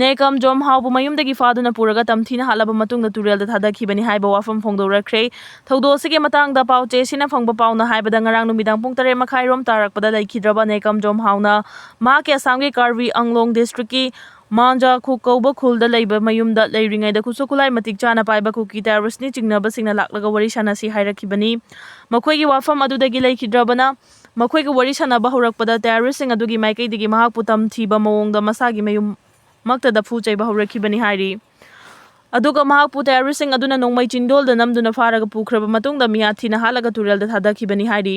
ꯅꯦꯀꯝ ꯖꯣꯝ ꯍꯥꯎꯕꯨ ꯃꯌꯨꯝꯗꯒꯤ ꯐꯥꯗꯨꯅ ꯄꯨꯔꯒ ꯇꯝꯊꯤꯅ ꯍꯥꯠꯂꯕ ꯃꯇꯨꯡꯗ ꯇꯨꯔꯦꯜꯗ ꯊꯥꯗꯈꯤꯕꯅꯤ ꯍꯥꯏꯕ ꯋꯥꯐꯝ ꯐꯣꯡꯗꯣꯔꯛꯈ꯭ꯔꯦ꯫ ꯊꯧꯗꯣꯛ ꯑꯁꯤꯒꯤ ꯃꯇꯥꯡꯗ ꯄꯥꯎ ꯆꯦꯁꯤꯅ ꯐꯪꯕ ꯄꯥꯎꯅ ꯍꯥꯏꯕꯗ, ꯉꯔꯥꯡ ꯅꯨꯃꯤꯗꯥꯡ ꯄꯨꯡ ꯇꯔꯦꯠ ꯃꯈꯥꯏ ꯔꯣꯝ ꯇꯥꯔꯛꯄꯗ ꯂꯩꯈꯤꯗ꯭ꯔꯕ ꯅꯦꯀꯝ ꯖꯣꯝ ꯍꯥꯎꯅ ꯃꯍꯥꯛꯀꯤ ꯑꯁꯥꯝꯒꯤ ꯀꯥꯔꯕꯤ ꯑꯪꯂꯣꯡ ꯗꯤꯁꯇ꯭ꯔꯤꯛꯀꯤ ꯃꯥꯟꯖꯥ ꯈꯨꯛ ꯀꯧꯕ ꯈꯨꯜꯗ ꯂꯩꯕ ꯃꯌꯨꯝꯗ ꯂꯩꯔꯤꯉꯩꯗ ꯈꯨꯠꯁꯨ ꯈꯨꯠꯂꯥꯏ ꯃꯇꯤꯛ ꯆꯥꯅ ꯄꯥꯏꯕ ꯀꯨꯀꯤ ꯇꯦꯔꯣꯔꯤꯁꯅꯤ ꯆꯤꯡꯅꯕꯁꯤꯡꯅ ꯂꯥꯛꯂꯒ ꯋꯥꯔꯤ ꯁꯥꯟꯅꯁꯤ ꯍꯥꯏꯔꯛꯈꯤꯕꯅꯤ꯫ ꯃꯈꯣꯏꯒꯤ ꯋꯥꯐꯝ ꯑꯗꯨꯗꯒꯤ ꯂꯩꯈꯤꯗ꯭ꯔꯕꯅ, ꯃꯈꯣꯏꯒ ꯋꯥꯔꯤ ꯁꯥꯟꯅꯕ ꯍꯧꯔꯛꯄꯗ ꯇꯦꯔꯣꯔꯤꯁꯁꯤꯡ ꯑꯗꯨꯒꯤ ꯃꯥꯏꯀꯩꯗꯒꯤ ꯃꯍꯥꯛꯄꯨ ꯇꯝꯊꯤꯕ ꯃꯑꯣꯡꯗ ꯃꯁꯥꯒꯤ ꯃꯌꯨꯝ ꯃꯛꯇꯗ ꯐꯨ ꯆꯩꯕ ꯍꯧꯔꯛꯈꯤꯕꯅꯤ ꯍꯥꯏꯔꯤ꯫ ꯑꯗꯨꯒ ꯃꯍꯥꯛꯄꯨ ꯇꯦꯔꯣꯔꯤꯁꯁꯤꯡ ꯑꯗꯨꯅ ꯅꯣꯡꯃꯩ ꯆꯤꯡꯗꯣꯜꯗ ꯅꯝꯗꯨꯅ ꯐꯥꯔꯒ ꯄꯨꯈ꯭ꯔꯕ ꯃꯇꯨꯡꯗ ꯃꯤꯌꯥꯊꯤꯅ ꯍꯥꯠꯂꯒ ꯇꯨꯔꯦꯜꯗ ꯊꯥꯗꯈꯤꯕꯅꯤ ꯍꯥꯏꯔꯤ꯫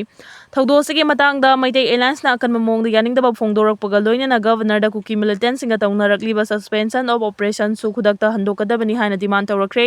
ꯊꯧꯗꯣꯛ ꯑꯁꯤꯒꯤ ꯃꯇꯥꯡꯗ ꯃꯩꯇꯩ ꯑꯦꯂꯥꯌꯟꯁꯅ ꯑꯀꯟꯕ ꯃꯑꯣꯡꯗ ꯌꯥꯅꯤꯡꯗꯕ ꯐꯣꯡꯗꯣꯔꯛꯄꯒ ꯂꯣꯏꯅꯅ ꯒꯕꯔꯅꯔꯗ ꯀꯨꯀꯤ ꯃꯤꯂꯤꯇꯦꯟꯁꯤꯡꯒ ꯇꯧꯅꯔꯛꯂꯤꯕ suspension of operationꯁꯨ ꯈꯨꯗꯛꯇ ꯍꯟꯗꯣꯛꯀꯗꯕꯅꯤ ꯍꯥꯏꯅ ꯗꯤꯃꯥꯟ ꯇꯧꯔꯛꯈ꯭ꯔꯦ꯫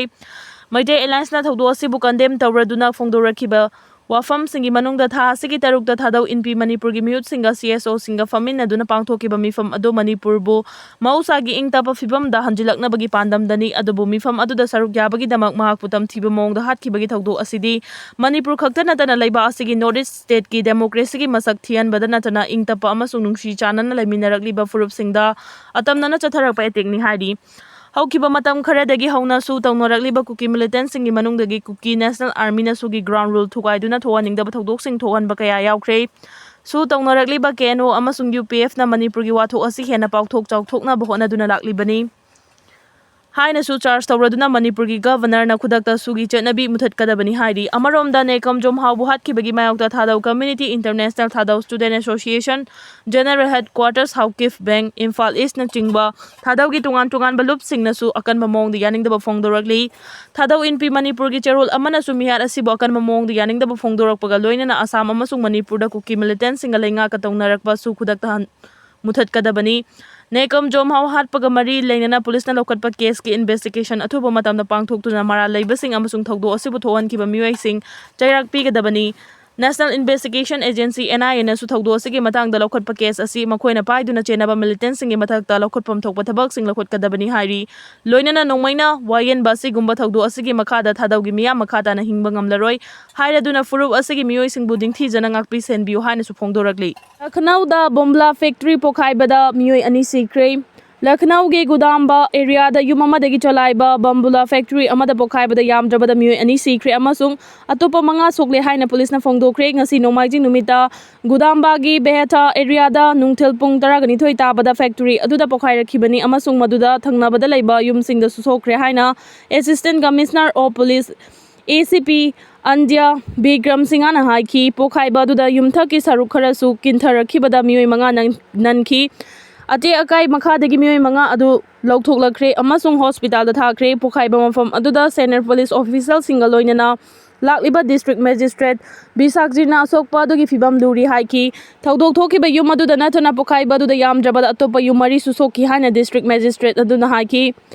ꯃꯩꯇꯩ ꯑꯦꯂꯥꯌꯟꯁꯅ ꯊꯧꯗꯣꯛ ꯑꯁꯤꯕꯨ ꯀꯟꯗꯦꯝ ꯇꯧꯔꯗꯨꯅ ꯐꯣꯡꯗꯣꯔꯛꯈꯤꯕ ꯋꯥꯐꯝꯁꯤꯡꯒꯤ ꯃꯅꯨꯡꯗ ꯊꯥ ꯑꯁꯤꯒꯤ ꯇꯔꯨꯛꯇ ꯊꯥꯗꯧ ꯏꯟꯄꯤ ꯃꯅꯤꯄꯨꯔꯒꯤ ꯃꯤꯍꯨꯠꯁꯤꯡꯒ ꯁꯤ ꯑꯦꯁ ꯑꯣꯁꯤꯡꯒ ꯐꯝꯃꯤꯟꯅꯗꯨꯅ ꯄꯥꯡꯊꯣꯛꯈꯤꯕ ꯃꯤꯐꯝ ꯑꯗꯨ ꯃꯅꯤꯄꯨꯔꯕꯨ ꯃꯍꯧꯁꯥꯒꯤ ꯏꯪ ꯇꯞꯄ ꯐꯤꯕꯝꯗ ꯍꯟꯖꯤꯜꯂꯛꯅꯕꯒꯤ ꯄꯥꯟꯗꯝꯗꯅꯤ꯫ ꯑꯗꯨꯕꯨ ꯃꯤꯐꯝ ꯑꯗꯨꯗ ꯁꯔꯨꯛ ꯌꯥꯕꯒꯤꯗꯃꯛ ꯃꯍꯥꯛꯄꯨ ꯇꯝꯊꯤꯕ ꯃꯑꯣꯡꯗ ꯍꯥꯠꯈꯤꯕꯒꯤ ꯊꯧꯗꯣꯛ ꯑꯁꯤꯗꯤ ꯃꯅꯤꯄꯨꯔ ꯈꯛꯇ ꯅꯠꯇꯅ ꯂꯩꯕꯥꯛ ꯑꯁꯤꯒꯤ North East stateꯀꯤ democracyꯒꯤ ꯃꯁꯛ ꯊꯤꯍꯟꯕꯗ ꯅꯠꯇꯅ ꯏꯪ ꯇꯞꯄ ꯑꯃꯁꯨꯡ ꯅꯨꯡꯁꯤ ꯆꯥꯟꯅꯅ ꯂꯩꯃꯤꯟꯅꯔꯛꯂꯤꯕ ꯐꯨꯔꯨꯞꯁꯤꯡꯗ ꯑꯇꯝꯅꯅ ꯆꯠꯊꯔꯛꯄ attackꯅꯤ ꯍꯥꯏꯔꯤ꯫ ꯍꯧꯈꯤꯕ ꯃꯇꯝ ꯈꯔꯗꯒꯤ ꯍꯧꯅꯁꯨ ꯇꯧꯅꯔꯛꯂꯤꯕ ꯀꯨꯀꯤ militantꯁꯤꯡꯒꯤ ꯃꯅꯨꯡꯗꯒꯤ ꯀꯨꯀꯤ National Armyꯅꯁꯨꯒꯤ ground rule ꯊꯨꯒꯥꯏꯗꯨꯅ ꯊꯣꯛꯍꯟꯅꯤꯡꯗꯕ ꯊꯧꯗꯣꯛꯁꯤꯡ ꯊꯣꯛꯍꯟꯕ ꯀꯌꯥ ꯌꯥꯎꯈ꯭ꯔꯦ꯫ ꯁꯨ ꯇꯧꯅꯔꯛꯂꯤꯕ ꯀꯦ ꯑꯦꯟ ꯑꯣ ꯑꯃꯁꯨꯡ ꯌꯨ ꯄꯤ ꯑꯦꯐꯅ ꯃꯅꯤꯄꯨꯔꯒꯤ ꯋꯥꯊꯣꯛ ꯑꯁꯤ ꯍꯦꯟꯅ ꯄꯥꯛꯊꯣꯛ ꯆꯥꯎꯊꯣꯛꯅꯕ ꯍꯣꯠꯅꯗꯨꯅ ꯂꯥꯛꯂꯤꯕꯅꯤ ꯍꯥꯏꯅꯁꯨ charge ꯇꯧꯔꯗꯨꯅ ꯃꯅꯤꯄꯨꯔꯒꯤ ꯒꯕꯔꯅꯔꯅ ꯈꯨꯗꯛꯇ ꯁꯨꯒꯤ ꯆꯠꯅꯕꯤ ꯃꯨꯊꯠꯀꯗꯕꯅꯤ ꯍꯥꯏꯔꯤ꯫ ꯑꯃꯔꯣꯝꯗ ꯅꯦꯀꯝ ꯖꯣꯝꯍꯥꯎꯕꯨ ꯍꯥꯠꯈꯤꯕꯒꯤ ꯃꯥꯌꯣꯛꯇ ꯊꯥꯗꯧ Community International Thadou Student Association General Headquarters Haokip Bank Imphal Eastꯅꯆꯤꯡꯕ ꯊꯥꯗꯧꯒꯤ ꯇꯣꯉꯥꯟ ꯇꯣꯉꯥꯟꯕ ꯂꯨꯞꯁꯤꯡꯅꯁꯨ ꯑꯀꯟꯕ ꯃꯑꯣꯡꯗ ꯌꯥꯅꯤꯡꯗꯕ ꯐꯣꯡꯗꯣꯔꯛꯂꯤ꯫ ꯊꯥꯗꯧ ꯏꯟꯄꯤ ꯃꯅꯤꯄꯨꯔꯒꯤ ꯆꯦꯔꯣꯜ ꯑꯃꯅꯁꯨ ꯃꯤꯍꯥꯠ ꯑꯁꯤꯕꯨ ꯑꯀꯟꯕ ꯃꯑꯣꯡꯗ ꯌꯥꯅꯤꯡꯗꯕ ꯐꯣꯡꯗꯣꯔꯛꯄꯒ ꯂꯣꯏꯅꯅ ꯑꯁꯥꯝ ꯑꯃꯁꯨꯡ ꯃꯅꯤꯄꯨꯔꯗ ꯀꯨꯀꯤ militantꯁꯤꯡꯒ ꯂꯩꯉꯥꯛꯀ ꯇꯧꯅꯔꯛꯄꯁꯨ ꯈꯨꯗꯛꯇ ꯍꯟ-, ꯃꯨꯊꯠꯀꯗꯕꯅꯤ꯫ ꯅꯦꯀꯝ ꯖꯣꯝꯍꯥꯎ ꯍꯥꯠꯄꯒ ꯃꯔꯤ ꯂꯩꯅꯅ ꯄꯨꯂꯤꯁꯅ ꯂꯧꯈꯠꯄ ꯀꯦꯁꯀꯤ ꯏꯟꯚꯦꯁꯇꯤꯒꯦꯁꯟ ꯑꯊꯨꯕ ꯃꯇꯝꯗ ꯄꯥꯡꯊꯣꯛꯇꯨꯅ ꯃꯔꯥꯜ ꯂꯩꯕꯁꯤꯡ ꯑꯃꯁꯨꯡ ꯊꯧꯗꯣꯛ ꯑꯁꯤꯕꯨ ꯊꯣꯛꯍꯟꯈꯤꯕ ꯃꯤꯑꯣꯏꯁꯤꯡ ꯆꯩꯔꯥꯛ ꯄꯤꯒꯗꯕꯅꯤ꯫ ꯅꯦꯁꯅꯦꯜ ꯏꯟꯚꯦꯁꯇꯤꯒꯦꯁꯟ ꯑꯦꯖꯦꯟꯁꯤ, NIA, ꯅꯁꯨ ꯊꯧꯗꯣꯛ ꯑꯁꯤꯒꯤ ꯃꯇꯥꯡꯗ ꯂꯧꯈꯠꯄ ꯀꯦꯁ ꯑꯁꯤ ꯃꯈꯣꯏꯅ ꯄꯥꯏꯗꯨꯅ ꯆꯦꯟꯅꯕ ꯃꯤꯂꯤꯇꯦꯟꯁꯤꯡꯒꯤ ꯃꯊꯛꯇ ꯂꯧꯈꯠꯐꯝ ꯊꯣꯛꯄ ꯊꯕꯛꯁꯤꯡ ꯂꯧꯈꯠꯀꯗꯕꯅꯤ ꯍꯥꯏꯔꯤ꯫ ꯂꯣꯏꯅꯅ ꯅꯣꯡꯃꯩꯅ ꯋꯥꯌꯦꯟꯕ ꯑꯁꯤꯒꯨꯝꯕ ꯊꯧꯗꯣꯛ ꯑꯁꯤꯒꯤ ꯃꯈꯥꯗ ꯊꯥꯗꯧꯒꯤ ꯃꯤꯌꯥꯝ ꯃꯈꯥ ꯇꯥꯅ ꯍꯤꯡꯕ ꯉꯝꯂꯔꯣꯏ ꯍꯥꯏꯔꯗꯨꯅ ꯐꯨꯔꯨꯞ ꯑꯁꯤꯒꯤ ꯃꯤꯑꯣꯏꯁꯤꯡꯕꯨ ꯅꯤꯡꯊꯤꯖꯅ ꯉꯥꯛꯄꯤ ꯁꯦꯟꯕꯤꯌꯨ ꯍꯥꯏꯅꯁꯨ ꯐꯣꯡꯗꯣꯔꯛꯂꯤ꯫ ꯂꯈꯅꯧꯗ ꯕꯣꯝꯕꯨꯂꯥ ꯐꯦꯛꯇꯔꯤ ꯄꯣꯈꯥꯏꯕꯗ ꯃꯤꯑꯣꯏ ꯑꯅꯤ ꯁꯤꯈ꯭ꯔꯦ꯫ ꯂꯈꯅꯧꯒꯤ ꯒꯨꯗꯥꯝꯕꯥ ꯑꯦꯔꯤꯌꯥꯗ ꯌꯨꯝ ꯑꯃꯗꯒꯤ ꯆꯂꯥꯏꯕ ꯕꯣꯝꯕꯨꯂꯥ ꯐꯦꯛꯇꯔꯤ ꯑꯃꯗ ꯄꯣꯈꯥꯏꯕꯗ ꯌꯥꯝꯗ꯭ꯔꯕꯗ ꯃꯤꯑꯣꯏ ꯑꯅꯤ ꯁꯤꯈ꯭ꯔꯦ ꯑꯃꯁꯨꯡ ꯑꯇꯣꯞꯄ ꯃꯉꯥ ꯁꯣꯛꯂꯦ ꯍꯥꯏꯅ ꯄꯨꯂꯤꯁꯅ ꯐꯣꯡꯗꯣꯛꯈ꯭ꯔꯦ꯫ ꯉꯁꯤ ꯅꯣꯡꯃꯥꯏꯖꯤꯡ ꯅꯨꯃꯤꯠꯇ ꯒꯨꯗꯥꯝꯕꯥꯒꯤ ꯕꯦꯍꯦꯊꯥ ꯑꯦꯔꯤꯌꯥꯗ ꯅꯨꯡꯊꯤꯜ ꯄꯨꯡ ꯇꯔꯥꯒ ꯅꯤꯊꯣꯏ ꯇꯥꯕꯗ ꯐꯦꯛꯇꯔꯤ ꯑꯗꯨꯗ ꯄꯣꯈꯥꯏꯔꯛꯈꯤꯕꯅꯤ ꯑꯃꯁꯨꯡ ꯃꯗꯨꯗ ꯊꯪꯅꯕꯗ ꯂꯩꯕ ꯌꯨꯝꯁꯤꯡꯗꯁꯨ ꯁꯣꯛꯈ꯭ꯔꯦ ꯍꯥꯏꯅ Assistant Commissioner of Police, ACP, ꯑꯟꯗ꯭ꯌꯥ Bikram ꯁꯤꯡꯍꯅ ꯍꯥꯏꯈꯤ꯫ ꯄꯣꯈꯥꯏꯕ ꯑꯗꯨꯗ ꯌꯨꯝꯊꯛꯀꯤ ꯁꯔꯨꯛ ꯈꯔꯁꯨ ꯀꯤꯟꯊꯔꯛꯈꯤꯕꯗ ꯃꯤꯑꯣꯏ ꯃꯉꯥ ꯅꯟ-, ꯅꯟꯈꯤ꯫ ꯑꯇꯦꯛ ꯑꯀꯥꯏ ꯃꯈꯥꯗꯒꯤ ꯃꯤꯑꯣꯏ ꯃꯉꯥ ꯑꯗꯨ ꯂꯧꯊꯣꯛꯂꯛꯈ꯭ꯔꯦ ꯑꯃꯁꯨꯡ ꯍꯣꯁꯄꯤꯇꯥꯜꯗ ꯊꯥꯈ꯭ꯔꯦ꯫ ꯄꯣꯈꯥꯏꯕ ꯃꯐꯝ ꯑꯗꯨꯗ ꯁꯦꯅꯤꯌꯔ ꯄꯨꯂꯤꯁ ꯑꯣꯐꯤꯁꯤꯌꯦꯜꯁꯤꯡꯒ ꯂꯣꯏꯅꯅ ꯂꯥꯛꯂꯤꯕ ꯗꯤꯁꯇ꯭ꯔꯤꯛ ꯃꯦꯖꯤꯁꯇ꯭ꯔꯦꯠ ꯕꯤ ꯁꯥꯛꯖꯤꯅ ꯑꯁꯣꯛꯄ ꯑꯗꯨꯒꯤ ꯐꯤꯕꯝ ꯂꯨꯔꯤ ꯍꯥꯏꯈꯤ꯫ ꯊꯧꯗꯣꯛ ꯊꯣꯛꯈꯤꯕ ꯌꯨꯝ ꯑꯗꯨꯗ ꯅꯠꯇꯅ ꯄꯣꯈꯥꯏꯕ ꯑꯗꯨꯗ ꯌꯥꯝꯗ꯭ꯔꯕꯗ ꯑꯇꯣꯞꯄ ꯌꯨꯝ ꯃꯔꯤꯁꯨ ꯁꯣꯛꯈꯤ ꯍꯥꯏꯅ ꯗꯤꯁꯇ꯭ꯔꯤꯛ ꯃꯦꯖꯤꯁꯇ꯭ꯔꯦꯠ ꯑꯗꯨꯅ ꯍꯥꯏꯈꯤ꯫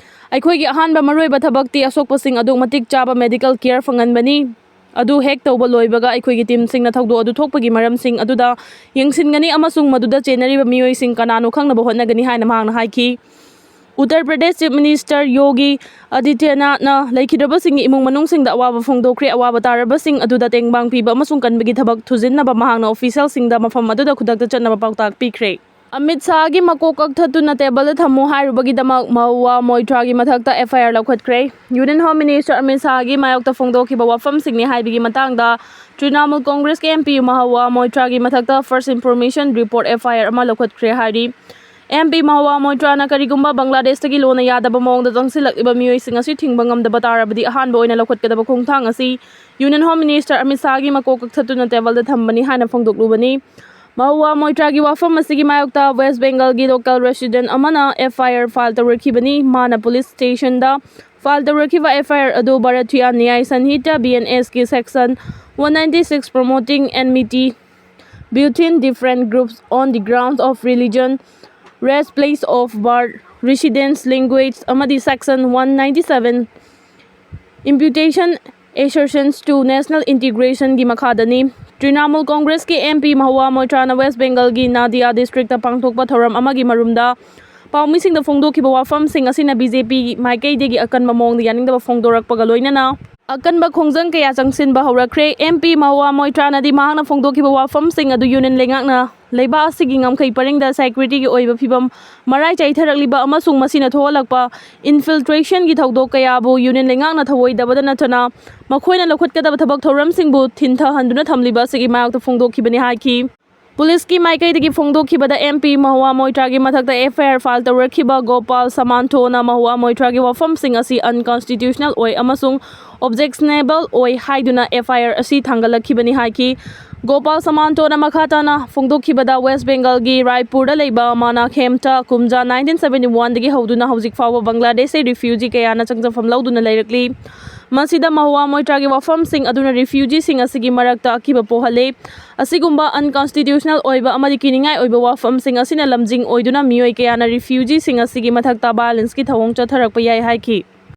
ꯑꯩꯈꯣꯏꯒꯤ ꯑꯍꯥꯟꯕ ꯃꯔꯨꯑꯣꯏꯕ ꯊꯕꯛꯇꯤ ꯑꯁꯣꯛꯄꯁꯤꯡ ꯑꯗꯨ ꯃꯇꯤꯛ ꯆꯥꯕ ꯃꯦꯗꯤꯀꯦꯜ ꯀꯦꯌꯔ ꯐꯪꯍꯟꯕꯅꯤ꯫ ꯑꯗꯨ ꯍꯦꯛ ꯇꯧꯕ ꯂꯣꯏꯕꯒ ꯑꯩꯈꯣꯏꯒꯤ ꯇꯤꯝꯁꯤꯡꯅ ꯊꯧꯗꯣꯛ ꯑꯗꯨ ꯊꯣꯛꯄꯒꯤ ꯃꯔꯝꯁꯤꯡ ꯑꯗꯨꯗ ꯌꯦꯡꯁꯤꯟꯒꯅꯤ ꯑꯃꯁꯨꯡ ꯃꯗꯨꯗ ꯆꯦꯟꯅꯔꯤꯕ ꯃꯤꯑꯣꯏꯁꯤꯡ ꯀꯅꯥꯅꯣ ꯈꯪꯅꯕ ꯍꯣꯠꯅꯒꯅꯤ ꯍꯥꯏꯅ ꯃꯍꯥꯛꯅ ꯍꯥꯏꯈꯤ꯫ ꯎꯠꯇꯔ ꯄ꯭ꯔꯗꯦꯁ ꯆꯤꯐ ꯃꯤꯅꯤꯁꯇꯔ ꯌꯣꯒꯤ ꯑꯗꯤꯇ꯭ꯌꯅꯥꯊꯅ ꯂꯩꯈꯤꯗ꯭ꯔꯕꯁꯤꯡꯒꯤ ꯏꯃꯨꯡ ꯃꯅꯨꯡꯁꯤꯡꯗ ꯑꯋꯥꯕ ꯐꯣꯡꯗꯣꯛꯈ꯭ꯔꯦ꯫ ꯑꯋꯥꯕ ꯇꯥꯔꯕꯁꯤꯡ ꯑꯗꯨꯗ ꯇꯦꯡꯕꯥꯡ ꯄꯤꯕ ꯑꯃꯁꯨꯡ ꯀꯟꯕꯒꯤ ꯊꯕꯛ ꯊꯨꯖꯤꯟꯅꯕ ꯃꯍꯥꯛꯅ ꯑꯣꯐꯤꯁꯤꯌꯦꯜꯁꯤꯡꯗ ꯃꯐꯝ ꯑꯗꯨꯗ ꯈꯨꯗꯛꯇ ꯆꯠꯅꯕ ꯄꯥꯎꯇꯥꯛ ꯄꯤꯈ꯭ꯔꯦ꯫ ꯑꯃꯤꯠ ꯁꯥꯍꯒꯤ ꯃꯀꯣꯛ ꯀꯛꯊꯠꯇꯨꯅ ꯇꯦꯕꯜꯗ ꯊꯝꯃꯨ ꯍꯥꯏꯔꯨꯕꯒꯤꯗꯃꯛ ꯃꯍꯨꯋꯥ ꯃꯣꯏꯇ꯭ꯔꯥꯒꯤ ꯃꯊꯛꯇ FIR ꯂꯧꯈꯠꯈ꯭ꯔꯦ꯫ Union Home Minister Amit ꯁꯥꯍꯒꯤ ꯃꯥꯌꯣꯛꯇ ꯐꯣꯡꯗꯣꯛꯈꯤꯕ ꯋꯥꯐꯝꯁꯤꯡꯅꯤ ꯍꯥꯏꯕꯒꯤ ꯃꯇꯥꯡꯗ ꯇ꯭ꯔꯤꯅꯥꯃꯨꯜ ꯀꯣꯡꯒ꯭ꯔꯦꯁꯀꯤ MP ꯃꯍꯨꯋꯥ ꯃꯣꯏꯇ꯭ꯔꯥꯒꯤ ꯃꯊꯛꯇ First Information Report, FIR, ꯑꯃ ꯂꯧꯈꯠꯈ꯭ꯔꯦ ꯍꯥꯏꯔꯤ꯫ MP ꯃꯍꯨꯋꯥ ꯃꯣꯏꯇ꯭ꯔꯥꯅ ꯀꯔꯤꯒꯨꯝꯕ ꯕꯪꯒ꯭ꯂꯥꯗꯦꯁꯇꯒꯤ ꯂꯣꯟꯅ ꯌꯥꯗꯕ ꯃꯑꯣꯡꯗ ꯆꯪꯁꯤꯜꯂꯛꯂꯤꯕ ꯃꯤꯑꯣꯏꯁꯤꯡ ꯑꯁꯤ ꯊꯤꯡꯕ ꯉꯝꯗꯕ ꯇꯥꯔꯕꯗꯤ ꯑꯍꯥꯟꯕ ꯑꯣꯏꯅ ꯂꯧꯈꯠꯀꯗꯕ ꯈꯣꯡꯊꯥꯡ ꯑꯁꯤ Union Home Minister ꯑꯃꯤꯠ ꯁꯥꯍꯒꯤ ꯃꯀꯣꯛ ꯀꯛꯊꯠꯇꯨꯅ ꯇꯦꯕꯜꯗ ꯊꯝꯕꯅꯤ ꯍꯥꯏꯅ ꯐꯣꯡꯗꯣꯛꯂꯨꯕꯅꯤ꯫ ꯃꯍꯨꯋꯥ ꯃꯣꯏꯇ꯭ꯔꯥꯒꯤ ꯋꯥꯐꯝ ꯑꯁꯤꯒꯤ ꯃꯥꯌꯣꯛꯇ ꯋꯦꯁ ꯕꯦꯡꯒꯜꯒꯤ local resident ꯑꯃꯅ FIR file ꯇꯧꯔꯛꯈꯤꯕꯅꯤ꯫ ꯃꯥꯅ ꯄꯨꯂꯤꯁ ꯁ꯭ꯇꯦꯁꯟꯗ file ꯇꯧꯔꯛꯈꯤꯕ FIR ꯑꯗꯨ ꯚꯥꯔꯇꯤꯌꯥ ꯅ꯭ꯌꯥꯌ ꯁꯟꯍꯤꯇꯥ, BNS ꯀꯤ section one ninety six, promoting enmity between different groups on the grounds of religion, race, place of birth, residence, language ꯑꯃꯗꯤ section one ninety seven, imputation assertions to national integration ꯒꯤ ꯃꯈꯥꯗꯅꯤ꯫ ꯇ꯭ꯔꯤꯅꯥꯃꯨꯜ ꯀꯣꯡꯒ꯭ꯔꯦꯁꯀꯤ M P Mahua ꯃꯣꯏꯇ꯭ꯔꯥꯅ west ꯕꯦꯡꯒꯜꯒꯤ Nadia district ꯄꯥꯡꯊꯣꯛꯄ ꯊꯧꯔꯝ ꯑꯃꯒꯤ ꯃꯔꯨꯝꯗ ꯄꯥꯎꯃꯤꯁꯤꯡꯗ ꯐꯣꯡꯗꯣꯛꯈꯤꯕ ꯋꯥꯐꯝꯁꯤꯡ ꯑꯁꯤꯅ B J P ꯃꯥꯏꯀꯩꯗꯒꯤ ꯑꯀꯟꯕ ꯃꯑꯣꯡꯗ ꯌꯥꯅꯤꯡꯗꯕ ꯐꯣꯡꯗꯣꯔꯛꯄꯒ ꯂꯣꯏꯅꯅ ꯑꯀꯟꯕ ꯈꯣꯡꯖꯪ ꯀꯌꯥ ꯆꯪꯁꯤꯟꯕ ꯍꯧꯔꯛꯈ꯭ꯔꯦ꯫ M P ꯃꯍꯨꯋꯥ ꯃꯣꯏꯇ꯭ꯔꯥꯅꯗꯤ ꯃꯍꯥꯛꯅ ꯐꯣꯡꯗꯣꯛꯈꯤꯕ ꯋꯥꯐꯝꯁꯤꯡ ꯑꯗꯨ ꯌꯨꯅꯤꯌꯟ ꯂꯩꯉꯥꯛꯅ ꯂꯩꯕꯥꯛ ꯑꯁꯤꯒꯤ ꯉꯝꯈꯩ ꯄꯔꯤꯡꯗ security ꯒꯤ ꯑꯣꯏꯕ ꯐꯤꯚꯝ ꯃꯔꯥꯏ ꯆꯥꯏꯊꯔꯛꯂꯤꯕ ꯑꯃꯁꯨꯡ ꯃꯁꯤꯅ ꯊꯣꯛꯍꯜꯂꯛꯄ infiltration ꯒꯤ ꯊꯧꯗꯣꯛ ꯀꯌꯥꯕꯨ ꯌꯨꯅꯤꯌꯟ ꯂꯩꯉꯥꯛꯅ ꯊꯧꯑꯣꯏꯗꯕꯗ ꯅꯠꯇꯅ ꯃꯈꯣꯏꯅ ꯂꯧꯈꯠꯀꯗꯕ ꯊꯕꯛ ꯊꯧꯔꯝꯁꯤꯡꯕꯨ ꯊꯤꯟꯊꯍꯟꯗꯨꯅ ꯊꯝꯂꯤꯕ ꯑꯁꯤꯒꯤ ꯃꯥꯌꯣꯛꯇ ꯐꯣꯡꯗꯣꯛꯈꯤꯕꯅꯤ ꯍꯥꯏꯈꯤ꯫ ꯄꯨꯂꯤꯁꯀꯤ ꯃꯥꯏꯀꯩꯗꯒꯤ ꯐꯣꯡꯗꯣꯛꯈꯤꯕꯗ M P ꯃꯍꯨꯋꯥ ꯃꯣꯏꯇ꯭ꯔꯥꯒꯤ ꯃꯊꯛꯇ F I R file ꯇꯧꯔꯛꯈꯤꯕ ꯒꯣꯄꯥꯜ ꯁꯃꯥꯟꯊꯣꯅ ꯃꯍꯨꯋꯥ ꯃꯣꯏꯇ꯭ꯔꯥꯒꯤ ꯋꯥꯐꯝꯁꯤꯡ ꯑꯁꯤ unconstitutional ꯑꯣꯏ ꯑꯃꯁꯨꯡ objectionable ꯑꯣꯏ ꯍꯥꯏꯗꯨꯅ F I R ꯑꯁꯤ ꯊꯥꯡꯒꯠꯂꯛꯈꯤꯕꯅꯤ ꯍꯥꯏꯈꯤ꯫ ꯒꯣꯄꯥꯜ ꯁꯃꯥꯟꯊꯣꯅ ꯃꯈꯥ ꯇꯥꯅ ꯐꯣꯡꯗꯣꯛꯈꯤꯕꯗ, ꯋꯦꯁ ꯕꯦꯡꯒꯜꯒꯤ ꯔꯥꯏꯄꯨꯔꯗ ꯂꯩꯕ ꯃꯥꯅꯥ ꯈꯦꯝꯇ ꯀꯨꯝꯖꯥ nineteen seventy one ꯗꯒꯤ ꯍꯧꯗꯨꯅ ꯍꯧꯖꯤꯛ ꯐꯥꯎꯕ ꯕꯪꯒ꯭ꯂꯥꯗꯦꯁꯇ refugee ꯀꯌꯥꯅ ꯆꯪꯖꯐꯝ ꯂꯧꯗꯨꯅ ꯂꯩꯔꯛꯂꯤ꯫ ꯃꯁꯤꯗ ꯃꯍꯨꯋꯥ ꯃꯣꯏꯇ꯭ꯔꯥꯒꯤ ꯋꯥꯐꯝꯁꯤꯡ ꯑꯗꯨꯅ refugee ꯁꯤꯡ ꯑꯁꯤꯒꯤ ꯃꯔꯛꯇ ꯑꯀꯤꯕ ꯄꯣꯛꯍꯜꯂꯦ꯫ ꯑꯁꯤꯒꯨꯝꯕ unconstitutional ꯑꯣꯏꯕ ꯑꯃꯗꯤ ꯀꯤꯅꯤꯡꯉꯥꯏ ꯑꯣꯏꯕ ꯋꯥꯐꯝꯁꯤꯡ ꯑꯁꯤꯅ ꯂꯝꯖꯤꯡ ꯑꯣꯏꯗꯨꯅ ꯃꯤꯑꯣꯏ ꯀꯌꯥꯅ refugee ꯁꯤꯡ ꯑꯁꯤꯒꯤ ꯃꯊꯛꯇ violence ꯀꯤ ꯊꯧꯑꯣꯡ ꯆꯠꯊꯔꯛꯄ ꯌꯥꯏ ꯍꯥꯏꯈꯤ꯫